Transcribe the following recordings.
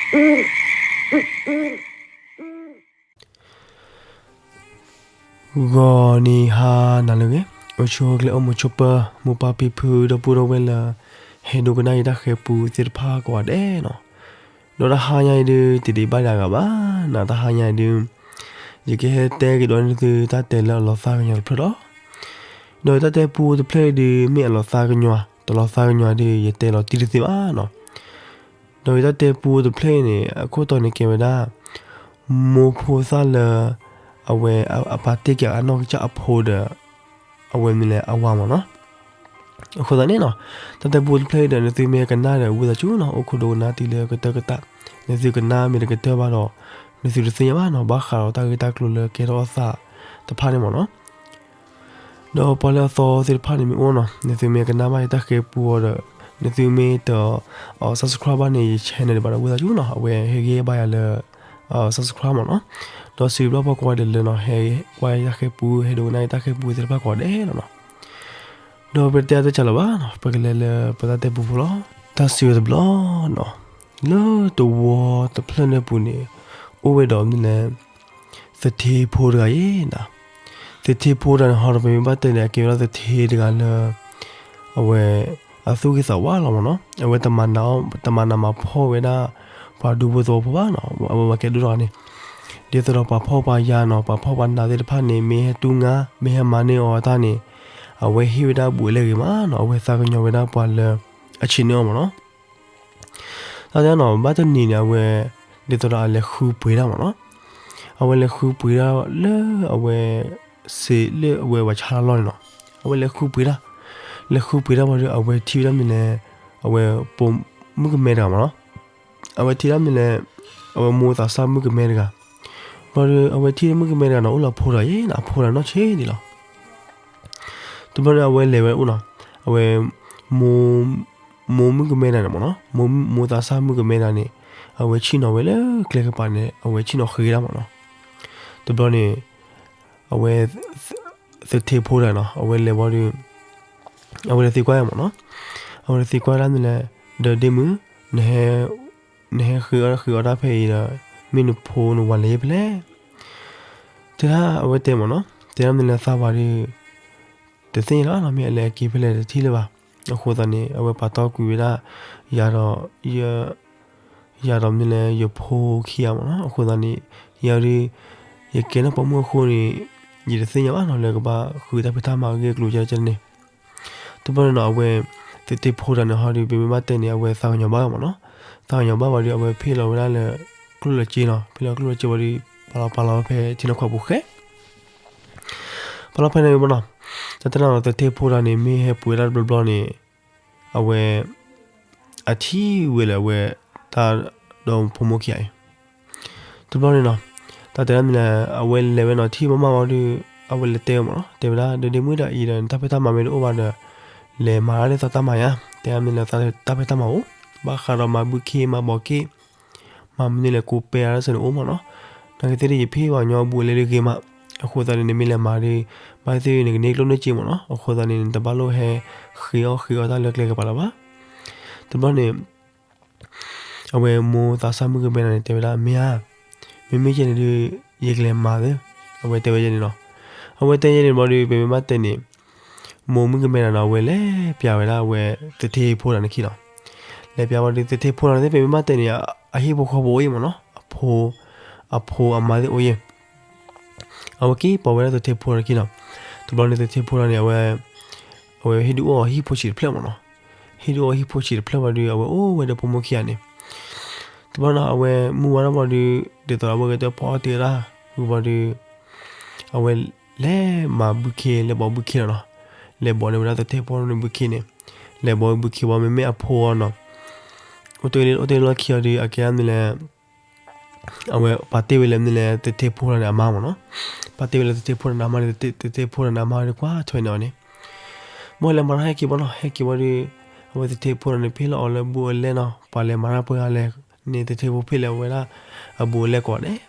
ဂီၤနံၤဟါနၤလၢအဂ့ၤ, အိၣ်ဆူၣ်အိၣ်ချ့အိၣ်မုာ်ဆိးပၢၤ မိၢ်ပၢ်ဖံဖုဒီပုၢ်ဒီဝဲၢ်လၢ ဟဲဒိကနၣ်ယတၢ်ဃဲၤပူသ့ၣ်တဖၣ်ကိးဂၤဒဲးနီၤ. ဒီးတဟါညါအံၤဒုး တဒံးဘၣ်ဒၣ်ဂၤဘၣ်, နတဟါညါအံၤဒုး ယကဟဲတဲက့ၤဒီးနသုတၢ်တဲလၢအလီၤသးကညီၤတဖျၢၣ်လီၤ. ဒီးယတၢ်တဲပူတဖျၢၣ်အံၤဒုး မ့ၢ်အလီၤသးကညီၤ တလီၤသးကညီၤဒုး ယတဲလီၤတံၢ်တသ့ဘၣ်နီၤ. ဒီးယတၢ်တဲပူတဖျၢၣ်အံၤန့ၣ် အခိၣ်တီန့ၣ်ကဲဝဲဒၣ် မိၢ်ဖိသၣ်လၢ အဝဲအပၢ်တ့ၢ်က့ၤအနီၢ်ကစၢ်အဖိဒီး အဝဲမ့ၢ်လၢအဝၤမ့ၢ်နီၤ. အဃိသတးန့ၣ်နီၤ တၢ်တဲပူတဖျၢၣ်အံၤဒီး နသုမ့ၢ်ကနၣ်ဒီးဝံသးစူၤနီၤ အိၣ်ခိးဒိကနၣ်တုၤလၢကတၢၢ်ကတၢၢ်, နသုကနၣ်မ့ၢ်တကတၢၢ်ဘၣ်ဒီး နသုတသ့ၣ်ညါဘၣ်နီၤ ဘၣ်ဃးဒီးတၢ်ဂ့ၢ်တၢ်ကျိၤလၢကဲထီၣ်အသးတဖၣ်န့ၣ်မ့ၢ်နီၤ. ဒီးပှၤလၢအသီသ့ၣ်တဖၣ်န့ၣ်မ့ၢ်အိၣ်နီၤ နသုမ့ၢ်ကနၣ်ဘၣ်ယတၢ်ဃဲၤပူအီၤဒီး နသုမ့ၢ်တ subscribe ဘၣ်န့ၣ် ယ channel ဒံးဘၣ်ဒီးဝံသးစူၤနီၤ အဝဲဟ့ၣ်ဂံၢ်ဘါယၤလၢ subscribe မ့ၢ်နီၤ. ဒီးစံးဘျုးပှၤကိးဂၤဒဲးလၢနီၤ ဟဲကွၢ်ယတၢ်ဃဲၤပူ ဟဲဒိကနၣ်ယတၢ်ဃဲၤပူသ့ၣ်တဖၣ်ကိးဂၤဒဲးလီၤနီၤ. ဒီးပတတဲအါတဲစှၤလၢၤဘၣ်နီၤ ပကလဲၤလၢပတၢ်တဲပူဖိလီၤ. တၢ်စံးဝဲတဘျီနီၤ လၢတဝီတဖျၢၣ်န့ၣ်ပူၤန့ၣ် အိၣ်ဝဲဒီးမနုၤလဲၣ် သထ့ဖိတဂၤအံၤနီၤ. သထ့ဖိတဂၤန့ၣ် ဟီဒီးပမ့ၢ်ဘၣ်တဲန့ၣ် အကဲဝဲဒၣ်သထ့တဂၤလၢ အဝဲ အသူၣ်ဂ့ၤသးဝါလီၤမ့ၢ်နီၤ. အဝဲတမၤနး တမၤနးမၤဖှီၣ်ဝဲဒၣ် ပှၤဒူဖိသဝီဖိဘၣ်နီၤ အဝဲမၤကဲဒိၣ်ထီၣ်န့ၣ် ဒ်သိးဒီးပှၤဖှီၣ်ပှၤယာ်နီၤ ပှၤဖှီၣ်ပှၤနးသ့ၣ်တဖၣ်န့ၣ် မ့ၢ်ဟဲတူၢ်ငါ မ့ၢ်ဟဲမၤန့ၢ်အီၤအတၢ်န့ၣ် အဝဲဟ့ၣ်ဝဲဒၣ်ဘူးအလဲဂ့ၤမးနီၤ အဝဲသးကညီၤဝဲဒၣ်ပှၤလၢ အဆံးန့ၢ်အီၤမ့ၢ်နီၤ. တၢ်တဲနီၤ ဘၣ်တနံၤန့ၣ် အဝဲ ဒ်သိးဒီးအလဲၤဃုပှ့ၤတၢ်မ့ၢ်နီၤ. အဝဲလဲၤဃုပှ့ၤတၢ်လၢအဝဲ စ့လၢအဝဲပှၤဆါတၢ်လီၢ်န့ၣ်နီၤ. အဝဲလဲၤဃုပှ့ၤတၢ် လဲၤဃုပှ့ၤတၢ်ဘၣ်ဒီး အဝဲထံၣ်ဝဲဒၣ်မနုၤလဲၣ် အဝဲပိာ်မုၣ်ကမဲတဂၤမ့ၢ်နီၤ. အဝဲထံၣ်ဒၣ်မနုၤလဲၣ် အဝဲမိၢ်သးစၢ်မုၣ်ကမဲတဂၤ ဘၣ်ဒီး အဝဲထံၣ်မုၣ်ကမဲတဂၤနီၤ အိၣ်လၢအဖိတဂၤအံၤနီၤ အဖိတဂၤနီၢ်ဆံးဒံးလီၤ. တဘျီဒီး အဝဲလဲၤဝဲအိၣ်နီၤ အဝဲ မိၢ် မိၢ်မုၣ်ကမဲတဂၤန့ၣ်မ့ၢ်နီၤ မိၢ် မိၢ်သးစၢ်မုၣ်ကမဲတဂၤန့ၣ် အဝဲဆ့ၣ်နီၤဝဲလၢကျဲကပၤန့ၣ် အဝဲဆ့ၣ်နီၤဃ့တၢ်မ့ၢ်နီၤ. တဘျီန့ၣ် အဝဲ သထ့ဖိတဂၤနီၤ အဝဲလဲၤဘၣ်ဒီး အဝဲလဲၤသံကွၢ်ယၤမ့ၢ်နီၤ. အဝဲလဲၤသံကွၢ်ဒၣ်မနုၤလဲၣ် ဒီးဒ့မုၣ် နဟဲ နဟဲဃ့အီၣ်ဃ့အီတၢ်ဖဲအံၤဒီး မ့ၢ်နဖိနဝၤလဲၤဖဲလဲၣ် တဲဒၣ်အဝဲတဲမ့ၢ်နီၤ တဲဒၣ်မနုၤလဲၣ်သးဝၤဒီး တသ့ၣ်ညါလီၤနီၤ မ့ၢ်အလဲၤအက့ၤဖဲလဲၣ်တထံၣ်လၢၤဘၣ်. အဃိသတးန့ၣ် အဝဲပာ်တီၢ်ကွံာ်ဝဲဒၣ် ယၤဒီး ယၤဒီးမနုၤလဲၣ် ယဖိခံဂၤမ့ၢ်နီၤ. အဃိသတးန့ၣ် ယၤဒီး ယကဲနီၢ်ပိာ်မုၣ်အဃိန့ၣ် ယတသ့ၣ်ညါဘၣ်နီၤ လၢကဘၣ်ဃုတၢ်ဖံးတၢ်မၤအဂ့ၢ်အကျိၤကဲန့ၣ် တဘျီန့ၣ်နီၤ အဝဲ သထ့ဖိတဂၤန့ၣ် ဟီဒီး ပမ့ၢ်ဘၣ်တဲန့ၣ် အဝဲသးကညီၤဘၣ်မ့ၢ်နီၤ. သးကညီၤဘၣ်ဝံၤဒီး အဝဲဖ့ၣ်လီၤဝဲဒၣ်လၢ ကျိၣ်လၢက့နီၤ. ဖ့ၣ်လီၤကျိၣ်လၢက့ဝံၤဒီး ပာ်လီၤပာ်လီၤဝဲဖဲထံနီၤခီပူၤဃဲ ပာ်လီၤဖဲန့ၣ်မ့ၢ်နီၤ. တၢ်တဲနီၤ သထ့ဖိတဂၤန့ၣ် မ့ၢ်ဟဲပှ့ၤဝဲဒၣ်တဘျီဘျီန့ၣ် အဝဲ အထံၣ်ဝဲလၢအဝဲ တၢ်ဒီဖိမိၢ်ခံဂၤအံၤ တဘျီန့ၣ်နီၤ တၢ်တဲဒၣ်မနုၤလဲၣ် အဝဲလဲၤဝဲနီၤ ထံၣ်မးမးဝံၤဒီး အဝဲလဲၤတဲဝဲမ့ၢ်နီၤ တဲဝဲဒၣ် ဒီးဒ့မုၣ်ဒီးအံၤဒီး နတၢ်ဖံးတၢ်မၤမ့ၢ်တအိၣ်ဘၣ်ဒီး လဲၤမၤတၢ်လၢသးတၢ်မၤယါ တဲဒၣ်မနုၤလဲၣ် သးတၢ်ဖံးတၢ်မၤအိၣ် ဘၣ်ဃးဒီးမၤဘုခ့မၤဘီးက့ မၤမနုၤလဲၣ် ကိးပဲအါတစဲးန့ၣ်အိၣ်မ့ၢ်နီၤ. နာ်က့သ့ၣ်ဒီး ယဖ့ၣ်ပှၤကညီအဘူးအလဲဒုးဂ့ၤမး အဃိသတးန့ၣ် နမ့ၢ်လဲၤမၤဒီး ဘၣ်သ့ၣ်သ့ၣ်န့ၣ် ကန့ၢ်ကျိၣ်န့ၢ်စ့မ့ၢ်နီၤ. အဃိသတးန့ၣ် နတဘၣ်လိၣ်ဟဲဃ့အီၣ်ဃ့အီတၢ်လၢကျဲကပၤလၢၤဘၣ်. တဘျီန့ၣ် အဝဲမိၢ်သးစၢ်မုၣ်ကမဲတဂၤန့ၣ် တဲဝဲဒၣ် မ့ၢ်ဧါ, မ့မ့ၢ်ကဲန့ၣ်ဒီး ယကလဲၤမၤသ့, အဝဲတဲဝဲယဲန့ၣ်နီၤ. အဝဲတဲယဲန့ၣ်ဘျီဒီး ပမ့ၢ်ဘၣ်တဲန့ၣ် မိၢ်မုၣ်ကမဲတဂၤန့ၣ် အဝဲလဲၤပျးဝဲဒၣ်အဝဲသထ့ဖိတဂၤန့ၣ်ခံနီၤ. လဲၤပျးဝံၤဒီး သထ့ဖိတဂၤန့ၣ်သ့ၣ် ပမ့ၢ်ဘၣ်တဲန့ၣ် အဟံၣ်ဖိဃီဖိအိၣ်ယဲမ့ၢ်နီၤ, အဖိ အဖိအမါသ့ၣ်အိၣ်ယဲ အဝဲက့ၤပိာ်ဝဲဒၣ်သထ့ဖိတဂၤခံနီၤ. တဘျီန့ၣ်သထ့ဖိတဂၤန့ၣ် အဝဲ အဝဲဟ့ၣ်ဒုးအီၣ်ဟံၣ်ဖိဆံးတဖျၢၣ်မ့ၢ်နီၤ. ဟ့ၣ်ဒုးအီၣ်ဟံၣ်ဖိဆံးတဖျၢၣ်ဘျီဒီး အဝဲအိၣ်ဝဲဒီးဖိမိၢ်ခံဂၤန့ၣ်. တဘျီန့ၣ် အဝဲမုၢ်ဝါထီၣ်ဘျီဒီး ဒ်သိးအဝဲကတဲဖီအီၣ်တ့ၢ်ဝဲဒၣ်ဝံၤဘျီဒီး အဝဲလဲၤမၤဘုခ့ လဲၤဘီးဘုခ့လီၤနီၤ. လဲၤဘီးန့ၢ်ဝဲဒၣ်သထ့ဖိန့ၣ်ဘုခ့န့ၣ်, လဲၤဘီးဘုခ့ဘီ မ့မ့ၢ်အဖိအီၤနီၤ အိၣ်တ့ၢ်လၢ အိၣ်တ့ၢ်လၢခံအီၤဒီး အကဲဒၣ်မနုၤလဲၣ် အဝဲပာ်တ့ၢ်ဝဲလၢမနုၤလဲၣ် သထ့ဖိတဂၤန့ၣ်အမါမ့ၢ်နီၤ. ပာ်တ့ၢ်ဝဲလၢသထ့ဖိတဂၤန့ၣ်အမါန့ၣ် သထ့ဖိတဂၤန့ၣ်အမါဒီးကွၢ်ထွဲန့ၢ်အီၤန့ၣ်, ဘၣ်လဲၤမၤတၢ်ဟဲက့ၤဘၣ်နီၤ. ဟဲက့ၤဘၣ်ဒီး အဝဲသထ့ဖိတဂၤန့ၣ် ဖ့ၣ်လီၤအီၤလၢဘူးအလဲနီၤ. ပှၤလဲၤမၤတၢ်ပှဲၤဂၤလဲၣ်န့ၣ် သထ့ဖိဖ့ၣ်လီၤဝဲဒၣ်အဘူးအလဲကိးဂၤဒဲး.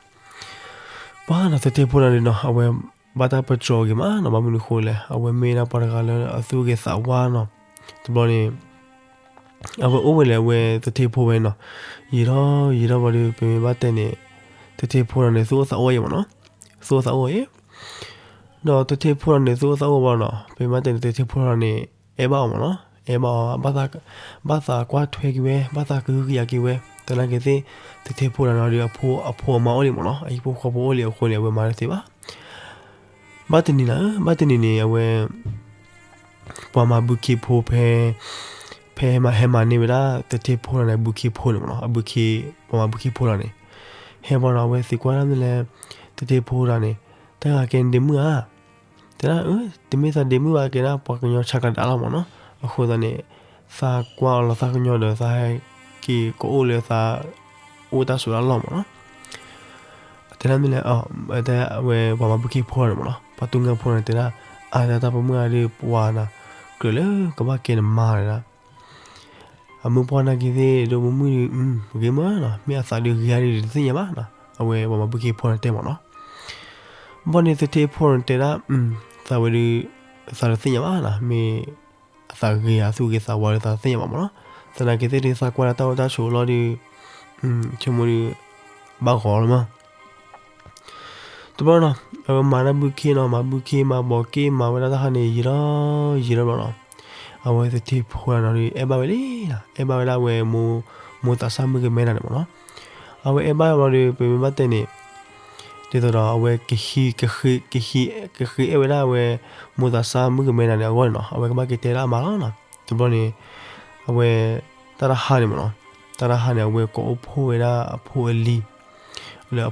ပှၤနီၤ သထ့ဖိတဂၤန့ၣ်နီၤ အဝဲဘၣ်တၢ်ပတြၢၤဂ့ၤမးနီၤ. ဘၣ်မနုၤဃိလဲၣ် အဝဲမ့ၢ်ဒၣ်ပှၤတဂၤလၢအသူၣ်ဂ့ၤသးဝါနီၤ. တဘျီန့ၣ် အဝဲအိၣ်ဝဲလၢအဝဲသထ့ဖိဝဲနီၤ, ယံာ်ထီၣ်ယံာ်ထီၣ်ဘၣ်ဒီး ပမ့ၢ်ဘၣ်တဲန့ၣ် သထ့ဖိဒီးန့ၣ် သူၣ်အိၣ်သးအိၣ်အံၤမ့ၢ်နီၤ, သူၣ်အိၣ်သးအိၣ်အံၤ, ဒီးသထ့ဖိဒီးန့ၣ် သူၣ်အိၣ်သးအိၣ်ဘၣ်နီၤ, ပမ့ၢ်ဘၣ်တဲန့ၣ် သထ့ဖိဒီးန့ၣ် အဲၣ်ဘၣ်အီၤမ့ၢ်နီၤ, အဲၣ်ဘၣ်အီၤ ဘၣ်သးကွၢ်ထွဲက့ၤဝဲ ဘၣ်သးကဟုကယာ်က့ၤဝဲ, သနာ်က့သ့ၣ် သထ့ဖိဒီးန့ၣ်ဒီး အဖိအမါအိၣ်လံမ့ၢ်နီၤ, အဟံၣ်ဖိဃီဖိအိၣ်လံအဃိန့ၣ် အဝဲမၤတသ့ဘၣ်. ဘၣ်တနံၤနၤဧၢ, ဘၣ်တနံၤန့ၣ် အဝဲ ပှၤမၤဘုခ့ဖိဖဲ ဖဲဟဲမၤန့ၢ်ဝဲဒၣ် သထ့ဖိဒီးန့ၣ် အဘုခ့ဖိန့ၣ်မ့ၢ်နီၤ, အဘုခ့ ပှၤမၤဘုခ့ဖိဒီးန့ၣ် ဟဲဘၣ်နီၤ, အဝဲသံကွၢ်ဒၣ်မ့ၢ်လဲၣ် သထ့ဖိဒီးန့ၣ် တၢ်ဂၤကဲန့ၣ်ဒ့မုၣ်ဧါ, တဲဒၣ် တမ့ၢ်သးဒ့မုၣ်ဘၣ်, ကဲဒၣ်ပှၤကညီဆါကဒးလီၤမ့ၢ်နီၤ, အဃိသတးန့ၣ် သးကွၢ်အီၤလီၤသးကညီၤဒီး သးဟဲက့ၤကအိၣ်လၢသး အိၣ်တၢ်ဆိးတၢ်လီၢ်မ့ၢ်နီၤ. တဲဒၣ်မ့ၢ်လဲၣ်, တဲဝဲပှၤမၤဘုခ့ဖိန့ၣ်မ့ၢ်နီၤ, ပှၤတူၢ်ငါဖိန့ၣ်တဲဒၣ်, အါ တၢ်ပမုၣ်ဂၤဒီး ပှၤနၤ ကြၢးလၢကဘၣ်ကဲနမါဒၣ်, အမုၢ်ပှၢ်နာ်က့သ့ၣ် ဒိၣ်မုၢ်မုၢ်ဒီး ဂ့ၤမးနီၤ, မ့ၢ်အသးဒုးဂ့ၤဧါဒီးတသ့ၣ်ညါဘၣ်နီၤ, အဝဲပှၤမၤဘုခ့ဖိန့ၣ်တဲမ့ၢ်နီၤ. ဘၣ်န့ၣ်သထ့ဖိန့ၣ်တဲဒၣ်, သးဝဲဒုး သးတသ့ၣ်ညါဘၣ်နီၤ, မ့ၢ် အသးဂ့ၤဧါ သူၣ်ဂ့ၤသးဝါဒီး သးတသ့ၣ်ညါဘၣ်မ့ၢ်နီၤ, သနာ်က့သ့ၣ်ဒုး သးကွၢ်လၢတၢ်အိၣ်တၢ်ဆိးအလီၢ်ဒီး ဆိကမိၣ်ဒီး ဘၣ်ဂီၤလီၤမး. တဘျီနီၤ အဝဲမၤတၢ်ဘုခ့နီၤ, မၤဘုခ့ မၤဘီးက့ မၤဝဲဒၣ်တၢ်ခါန့ၣ် ယံာ်လီၤယံာ်လီၤဘျီနီၤ, အဝဲသထ့ဖိတဂၤနီၤဒီး အဲၣ်ဘၣ်ဝဲလံနီၤ, အဲၣ်ဘၣ်ဝဲဒၣ်အဝဲ မိၢ်သးစၢ်မုၣ်ကမဲတဂၤန့ၣ်မ့ၢ်နီၤ. အဝဲအဲၣ်ဘၣ်ဝဲဘျီဒီး ပမ့ၢ်ဘၣ်တဲန့ၣ် ဒ်သိးဒီးအဝဲ ကဃ့အဲၣ်ဝဲဒၣ်အဝဲ မိၢ်သးစၢ်မုၣ်ကမဲတဂၤန့ၣ်အဂီၢ်န့ၣ်နီၤ, အဝဲကဘၣ်က့ၤတဲဒၣ်အမါလီၤနီၤ. တဘျီန့ၣ် အဝဲ တၢ်တဟါန့ၣ်မ့ၢ်နီၤ, တၢ်တဟါန့ၣ် အဝဲကိးအိၣ်ဖှိၣ်ဝဲဒၣ်အဖိအလံၤ လၢ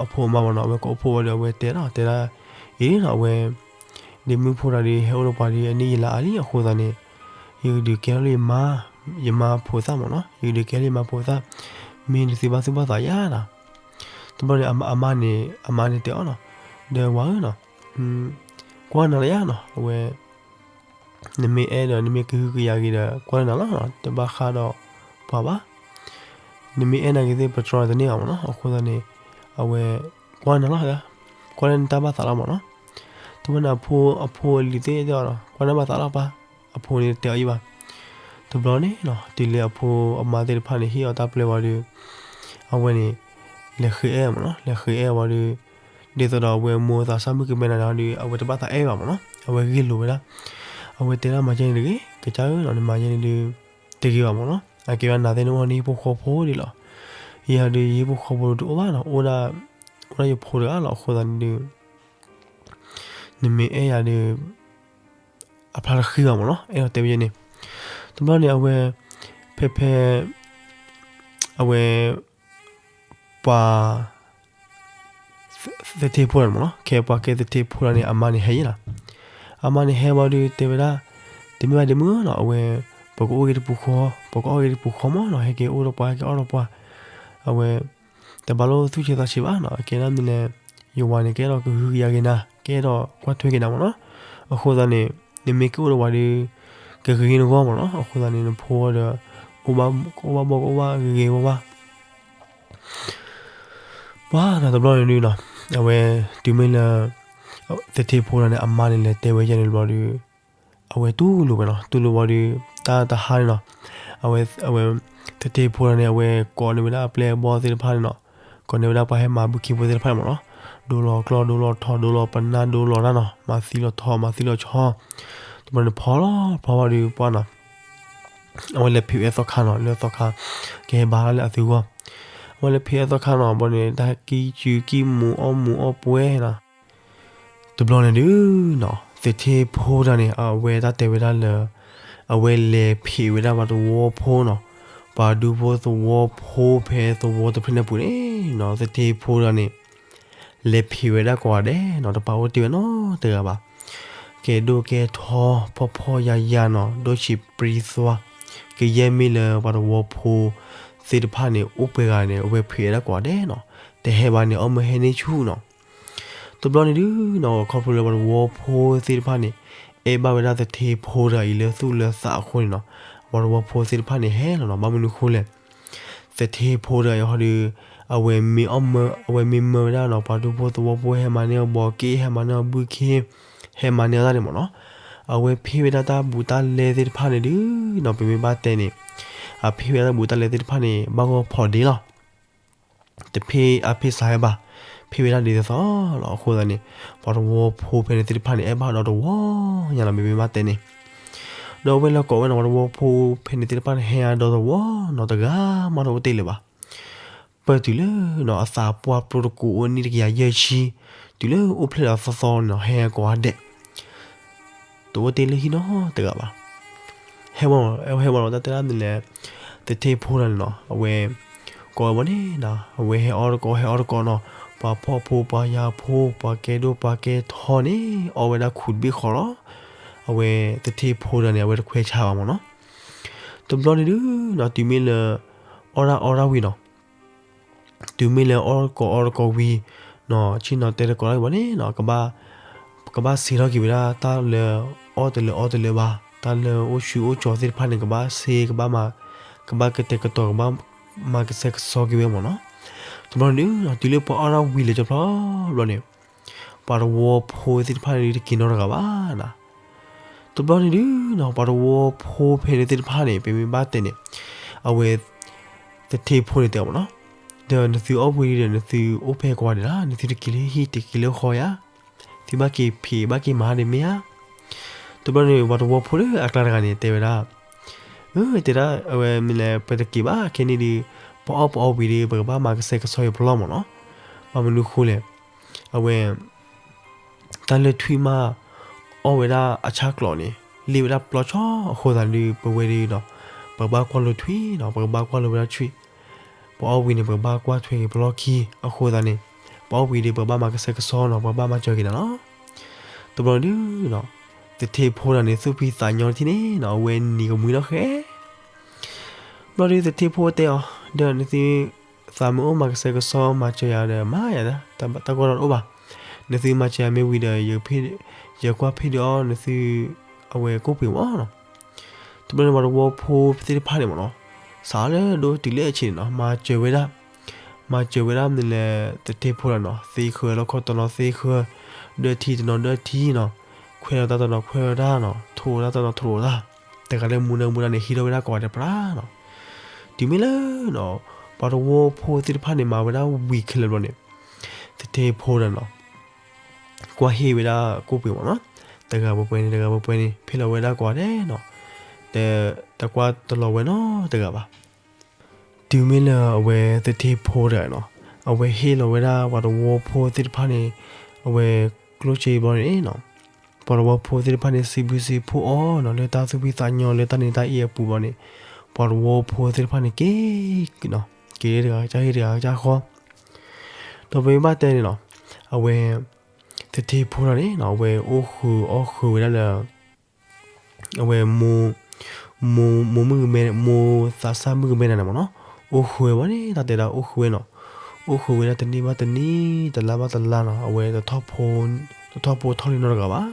အဖိအမါမ့ၢ်နီၤ, အဝဲကိးအိၣ်ဖှိၣ်ဝဲဒီး အဝဲတဲနီၤ, တဲဒၣ် အံၤနီၤ အဝဲ ဒ့မုၣ်ဖိတဂၤဒီး ဟဲအိၣ်ဒီးပှၤဒီး အနံၣ်ယံာ်လၢအါလံအဃိသတးန့ၣ် ယကဒုးကဲထီၣ်လၢယမါ, ယမါဖိသၣ်မ့ၢ်နီၤ, ယကဒုးကဲထီၣ်လၢယမါဖိသၣ်, မ့ၢ်နသုဘၣ်သူၣ်ဘၣ်သးယၤနီၤ. တဘျီန့ၣ် အမါန့ၣ် အမါန့ၣ်တဲအီၤနီၤ, ဒီးဝၤဧၢနီၤ, ကွၢ်နၤလၢယၤနီၤ, အဝဲ နမ့ၢ်အဲၣ်ဒီး နမ့ၢ်ကဟုကယာ်ဂ့ၤဒီး ကွၢ်လၢနၤလီၤ, တဘၣ်ဃးဒီးပှၤဘၣ်. နမ့ၢ်အဲၣ်နာ်က့သ့ၣ် ပတြီတန့ၢ်ဘၣ်မ့ၢ်နီၤ, အဃိသတးန့ၣ် အဝဲ ကွၢ်နၤလီၤ, ကွၢ်လၢနတၢ်ဘၣ်သးလီၤမ့ၢ်နီၤ. တဘျီန့ၣ် အဖိအလံၤသ့ၣ်တဲအီၤဒီး ကွၢ်နၤဘၣ်သးလီၤပၢ်, အဖိန့ၣ်တဲအီၤယံၤဘၣ်. တဘျီန့ၣ်နီၤ တုၤလၢအဖိအမါသ့ၣ်တဖၣ်န့ၣ် ဟ့ၣ်အီၤတၢ်ပျဲဝံၤဒီး အဝဲန့ၣ် လဲၤဃ့အဲၣ်မ့ၢ်နီၤ, လဲၤဃ့အဲၣ်ဝံၤဒီး ဒ်သိးဒီးအဝဲမိၢ်သးစၢ်မုၣ်ကမဲနၤန့ၣ်ဒီး အဝဲတဘၣ်သးအဲၣ်ဘၣ်မ့ၢ်နီၤ, အဝဲဂ့ၢ်လိာ်ဝဲဒၣ်. အဝဲတဲဒၣ်မၤယဲန့ၣ်တဂ့ၤ, ကစၢ်ဧၢနီၤ, နမၤယဲန့ၣ်ဒုး တဂ့ၤဘၣ်မ့ၢ်နီၤ, အကဲဝဲနၤသ့ၣ်န့ၣ်အိၣ်နဟံၣ်ဖိဃီဖိဒ်လီၤ. ယၤဒုးယဟံၣ်ဖိဃီဖိတအိၣ်ဘၣ်နီၤ, အိၣ်ဒၣ် အိၣ်ဒၣ်ယဖိတဂၤလီၤ, အဃိသတးန့ၣ်ဒုး နမ့ၢ်အဲၣ်ယၤဒီး အဖျါတဃံဘၣ်မ့ၢ်နီၤ, အဲၣ်ဒိးတဲဝဲယဲန့ၣ်. တဘျီန့ၣ် အဝဲ ဖဲဖဲ အဝဲ ပှၤ သထ့ဖိတဂၤန့ၣ်မ့ၢ်နီၤ, ခဲပှၤကဲသထ့ဖိတဂၤန့ၣ် အမါန့ၣ်ဟဲယဲလီၤ. အမါန့ၣ်ဟဲဘၣ်ဒီးတဲဝဲဒၣ်, တမ့ၢ်ဘၣ်ဒ့မုၣ်နီၤ, အဝဲ ပကအီၣ်ဂ့ၤတပူၤဃီ, ပကအီၣ်ဂ့ၤတပူၤဃီမ့ၢ်နီၤ, ဟဲက့ၤအိၣ်ဒီးပှၤ ဟဲက့ၤအီၣ်ဒီးပှၤ, အဝဲ တဘၣ်လိၣ်သူၣ်ဆံးသးဆံးဘၣ်နီၤ, အကဲဒၣ်မ့ၢ်လဲၣ် ယဝၤန့ၣ် ကအဲၣ်ဒိးကဟုကယာ်က့ၤနၤ, ကအဲၣ်ဒိးကွၢ်ထွဲက့ၤနၤမ့ၢ်နီၤ. အဃိသတးန့ၣ် နမ့ၢ်က့ၤအိၣ်ဒီးပှၤဒီး ကဂ့ၤနဂီၢ်မ့ၢ်နီၤ. အဃိသတးန့ၣ်နဖိဒီး အိၣ်ဘၣ် ကအိၣ်ဘၣ်ဘီကအိၣ်ဘၣ်ဂ့ၤဂ့ၤဝါဝါ ပှၤနီၤ တဘျီန့ၣ်ဒုးနီၤ, အဝဲ တုၤမ့ၢ်လၢ သထ့ဖိတဂၤန့ၣ် အမါန့ၣ်လဲၤတဲဝဲယဲန့ၣ်တဘျီဒီး အဝဲတူၢ်လိာ်ဝဲနီၤ, တူၢ်လိာ်ဝံၤဒီး တၢ်တဟါန့ၣ်နီၤ, အဝဲ အဝဲ သထ့ဖိတဂၤန့ၣ် အဝဲကိးန့ၢ်ဝဲဒၣ်အပျဲၢ်အဘီၣ်သ့ၣ်တဖၣ်န့ၣ်နီၤ, ကိးန့ၢ်ဝဲဒၣ်ပှၤဟဲမၤဘုခ့ဖိသ့ၣ်တဖၣ်န့ၣ်မ့ၢ်နီၤ, ဒိလီၤကျီၢ် ဒိလီၤထီ ဒိလီၤပနၢ် ဒိလီၤတၢ်နီၤ, မၤသံလီၤထီ မၤသံလီၤဆီ, တဘျီန့ၣ်ဖီလီၤ ဖီဘၣ်ဒီးပှၤနီၤ အဝဲလဲၤဖံးဝဲသီခါနီၤ, လၢသီခါ ကဟဲဘါလၢအသုဂီၢ်, အဝဲလဲၤဖံးဝဲသီခါနီၤ, ဘၣ်န့ၣ် တၢ်ကံၣ်စုကံၣ်မူၤအီၣ်မူၤအီၣ်ပှဲၤနီၤ. တဘျီန့ၣ်ဒုးနီၤ, သထ့ဖိတဂၤန့ၣ် အဝဲတၢ်တဲဝဲဒၣ်လၢ အဝဲလဲၤဖံးဝဲဒၣ်ပှၤသဝီဖိနီၤ, ပှၤဒူဖိသဝီဖိဖဲသဝီတဖျၢၣ်န့ၣ်ပူၤန့ၣ်နီၤ, သထ့ဖိတဂၤန့ၣ် လဲၤဖံးဝဲဒၣ်ကိးဂၤဒဲးနီၤ, တပာ်အိၣ်တ့ၢ်ဝဲနီတဂၤဘၣ်. ကဲဒိၣ်ကဲထီ ဖှီၣ်ဖှီၣ်ယာ်ယာ်နီၤ, ဒိၣ်ဆံးပြံသွါ, ကယဲၢ်မ့ၢ်လၢပှၤသဝီဖိသ့ၣ်တဖၣ်န့ၣ် အိၣ်ပှဲၤဂၤန့ၣ် အဝဲဖံးဝဲဒၣ်ကိးဂၤဒဲးနီၤ, တဟဲဘၣ်န့ၣ် အီၣ်မ့ၢ်ဟဲန့ၢ်ဆူၣ်နီၤ. တဘျီန့ၣ်ဒုးနီၤ, ခီဖျိလၢပှၤသဝီဖိသ့ၣ်တဖၣ်န့ၣ် အဲၣ်ဘၣ်ဝဲဒၣ်သထ့ဖိတဂၤအံၤလၢသူၣ်လၢသးအဃိန့ၣ်နီၤ, ပှၤသဝီဖိသ့ၣ်တဖၣ်န့ၣ်ဟဲလီၤနီၤ, ဘၣ်မနုၤဃိလဲၣ် သထ့ဖိတဂၤအံၤဟီဒီး အဝဲမ့ၢ်အီၣ်မၢ အဝဲမ့ၢ်မၢဝဲဒၣ်နီၤ, ပှၤဒူဖိသဝီဖိဟဲမၤန့ၢ်အီၤဘီးက့ ဟဲမၤန့ၢ်အီၤဘုခ့ ဟဲမၤန့ၢ်အီၤတၢ်န့ၣ်မ့ၢ်နီၤ, အဝဲဖံးဝဲဒၣ်တၢ်ဘူးတၢ်လဲသ့ၣ်တဖၣ်န့ၣ်ဒုးနီၤ, ပမ့ၢ်ဘၣ်တဲန့ၣ် အဖ့ၣ်ဝဲတၢ်ဘူးတၢ်လဲသ့ၣ်တဖၣ်န့ၣ် ဘၣ်ဂီၢ်ဖီးဒ့လီၤ. တဖ့ၣ်အဖ့ၣ်စးဟဲဘၣ်, ဖ့ၣ်ဝဲဒၣ်ဒ်သိးသိးလီၤ. အဃိသတးန့ၣ် ပှၤတဝီဖိဖဲန့ၣ်သ့ၣ်တဖၣ်န့ၣ် အဲၣ်ဘၣ်ဒီးတဝီညါလီၤ မ့မ့ၢ်ဘၣ်တဲန့ၣ်. ဒီးအဝဲလၢကိးဝဲနီၤ ပှၤတဝီဖိဖဲန့ၣ်သ့ၣ်တဖၣ်န့ၣ် ဟဲအါဒီးတဝီနီၤ တဂၤမးတအိၣ်တ့ၢ်လၢၤဘၣ်. ပၢၢ်တုၤလၢနီၤ အသးပှၢ်ပျိတကိးအိၣ်နံၣ်တကယၤယဲၢ်ဆံ, တုၤလၢအိၣ်ဖျဲၣ်လီၤသီသီန့ၣ်နီၤ ဟဲကိးဂၤဒဲး တအိၣ်တ့ၢ်လၢဟံၣ်နီတဂၤဘၣ်. ဟဲဝဲ, ဟဲဝဲလီၤတၢ်တဲဒၣ်မနုၤလဲၣ်, သထ့ဖိတဂၤန့ၣ်နီၤ အဝဲ ကိးဝဲဘၣ်န့ၣ်နီၤ အဝဲဟဲအီၣ်တကိး ဟဲအီၣ်တကိးနီၤ, ပှၤဖှီၣ်ဖိ ပှၤယာ်ဖိ ပှၤကဲဒိၣ် ပှၤကဲထီန့ၣ် အီၣ်ဝဲဒၣ်ခူးတဘ့ၣ်ဃီလီၤ. အဝဲသထ့ဖိတဂၤန့ၣ် အဝဲတခွဲးဆါဘၣ်မ့ၢ်နီၤ. တဘျီန့ၣ်ဒုးနီၤ တုၤမ့ၢ်လၢ အီၣ်ဒၣ်အီဒၣ်ဝံၤနီၤ တုၤမ့ၢ်လၢအီၣ်ကိးအီတကိးဝံၤနီၤ ဆ့ၣ်နီၤတဲတကိးလၢကဘၣ်န့ၣ်နီၤ ကဘၣ်စ့ထီၣ်က့ၤဝဲဒၣ်တၢ်လၢအီၣ်တလၢအီတလၢဘၣ်, တၢ်လၢအိၣ်ဆူၣ်အိၣ်ကၠီသ့ၣ်တဖၣ်န့ၣ် ကဘၣ်စ့ ကဘၣ်မၤ, ကဘၣ်ကတဲာ်ကတီၤ ကဘၣ်မၤကစဲကစီက့ၤဝဲမ့ၢ်နီၤ. တဘျီန့ၣ်ဒုး တုၤလၢပှၤအီၣ်ဒၣ်ဝံၤလၢကဘျီဘျီန့ၣ် ပှၤတဝီဖိသ့ၣ်တဖၣ်န့ၣ်ဒုးတက့ၤနီတဂၤဘၣ်နီၤ. တဘျီန့ၣ်ဒုးနီၤ ပှၤတဝီဖိဖဲန့ၣ်သ့ၣ်တဖၣ်န့ၣ် ပမ့ၢ်ဘၣ်တဲန့ၣ် အဝဲ သထ့ဖိန့ၣ်တဲမ့ၢ်နီၤ, ဒီးနသုအီၣ်ဝံၤဒီး နသုအိၣ်ဖဲကိးဂၤဒဲးလီၤ, နသုတက့ၤလၢဟံၣ် တက့ၤလၢဃီဧါ, သုဘၣ်က့ၤဖံးဘၣ်က့ၤမၤဒ်မ့ၢ်ဧါ. တဘျီန့ၣ် ပှၤတဝီဖိလၢအကျါတဂၤန့ၣ် တဲဝဲဒၣ်, တဲဒၣ်အဝဲမ့ၢ်လဲၣ် ပတက့ၤဘၣ်ခဲန့ၣ်ဒီး ပအီၣ်ပအီဝံၤဒီး ပကဘၣ်မၤကစဲကစီယပလီၢ်မ့ၢ်နီၤ. ဘၣ်မနုၤဃိလဲၣ်, အဝဲ တၢ်လၢထွံၣ်မး အီၣ်ဝဲဒၣ်အဆၣ်ကျိးန့ၣ် လ့ၣ်ဝဲဒၣ်ပျီဆီအဃိသတးဒီး ပဝဲဒီးနီၤ ပကဘၣ်ကွၢ်လိထွံၣ်နီၤ, ပကဘၣ်ကွၢ်လိဝဲဒၣ်ထွံၣ်, ပအီၣ်ဝံၤန့ၣ် ပကဘၣ်ကွၢ်ထွဲက့ၤပလီၢ်ခံအဃိသတးန့ၣ် ပအီၣ်ဝံၤဒီး ပကဘၣ်မၤကစဲကစီနီၤ, ပကဘၣ်မၤစၢၤက့ၤနၤလီၤ. တဘျီဒုးနီၤ သထ့ဖိတဂၤန့ၣ် သူၣ်ဖှံသးညီတထံၣ်န့ၣ်နီၤ အဝဲနံၤကမှံလီၤဃဲ ဘျီဒုးသထ့ဖိတဲအီၤ, ဒီးနသု သးမ့ၢ်အိၣ်မၤကစဲကစီမၤစၢၤယၤဒီး မၤယၤ တၢ်ကီတၢ်ခဲတအိၣ်ဘၣ်. နသုမၤစၢၤယၤမ့ၢ်ဝံၤဒီး ယကွၢ်ဖ့ၣ်ဒုးအီၣ်နသု အဝဲကိၣ်ပှ့ၤမ့ၢ်နီၤ. တဘျီန့ၣ် ပှၤတဝီဖိသ့ၣ်တဖၣ်န့ၣ်မ့ၢ်နီၤ စးလၢဒိၣ်တုၤလၢအဆံးန့ၣ်နီၤ မၤစၢၤဝဲဒၣ်, မၤစၢၤဝဲဒၣ်မနုၤလဲၣ် သထ့ဖိတဂၤနီၤ သ့ဃၢလီၢ်ခီတနီၤသ့ဃၢ, ဒၢထံတနီၤဒၢထံနီၤ, ခွဲးလီၤတၢ်တနီၤခွဲးလီၤတၢ်နီၤ, ထိးလီၤတၢ်တနီၤထိးလီၤတၢ်, တဂၤလၢမူဒါမူဒါန့ၣ် ဟံးထီၣ်ဝဲဒၣ်ကိးဂၤဒဲးပြးနီၤ. တုၤမ့ၢ်လၢနီၤ ပှၤတဝီဖိသ့ၣ်တဖၣ်န့ၣ် မၤဝဲဒၣ်ဝံၤခဲလၢာ်ဘျီန့ၣ် သထ့ဖိတဂၤနီၤ ကွၢ်ဟ့ၣ်ဝဲဒၣ်ကိၣ်ပှ့ၤမ့ၢ်နီၤ, တဂၤပှဲၤပှဲၤန့ၣ် တဂၤပှဲၤပှဲၤန့ၣ် ဖ့ၣ်လီၤဝဲဒၣ်ကိးဂၤဒဲးနီၤ, တကွၢ်တလီၤဝဲနီတဂၤဘၣ်. တုၤမ့ၢ်လၢအဝဲသထ့ဖိတဂၤနီၤ အဝဲဟ့ၣ်လီၤဝဲဒၣ်ပှၤတဝီဖိသ့ၣ်တဖၣ်န့ၣ် အဝဲကျိၣ်စ့ဘျီန့ၣ်နီၤ ပှၤတဝီဖိသ့ၣ်တဖၣ်န့ၣ် စံးဘျုးစံးဖှိၣ်အီၤနီၤ လၢတၢ်သူၣ်ဖှံသးညီလၢတၢ်န့ၣ်တၢ်အံၤအပူၤဘျီန့ၣ် ပှၤတဝီဖိသ့ၣ်တဖၣ်န့ၣ်က့ၤနီၤ က့ၤလၢတဂၤကစၢ်ဟံၣ်တဂၤကစၢ်ဃီ ဒီးပမ့ၢ်ဘၣ်တဲန့ၣ်နီၤ အဝဲ သထ့ဖိတဂၤန့ၣ်နီၤ အဝဲအိၣ်ဃုာ်အီၣ်ဃုာ်ဝဲဒၣ်လၢ အဝဲ မိၢ် မိၢ်မုၣ်ကမဲ မိၢ်သးစၢ်မုၣ်ကမဲနၤန့ၣ်မ့ၢ်နီၤ အိၣ်ဃုာ်ဝဲဘၣ်န့ၣ် တၢ်တဲဒၣ်အိၣ်ဃုာ်ဝဲနီၤ အိၣ်ဃုာ်ဝဲဒၣ်တနံၣ်ဘၣ်တနံၣ် တလါဘၣ်တလါနီၤ အဝဲ တထီၣ်ဖိထီၣ်လံနီတဂၤဘၣ်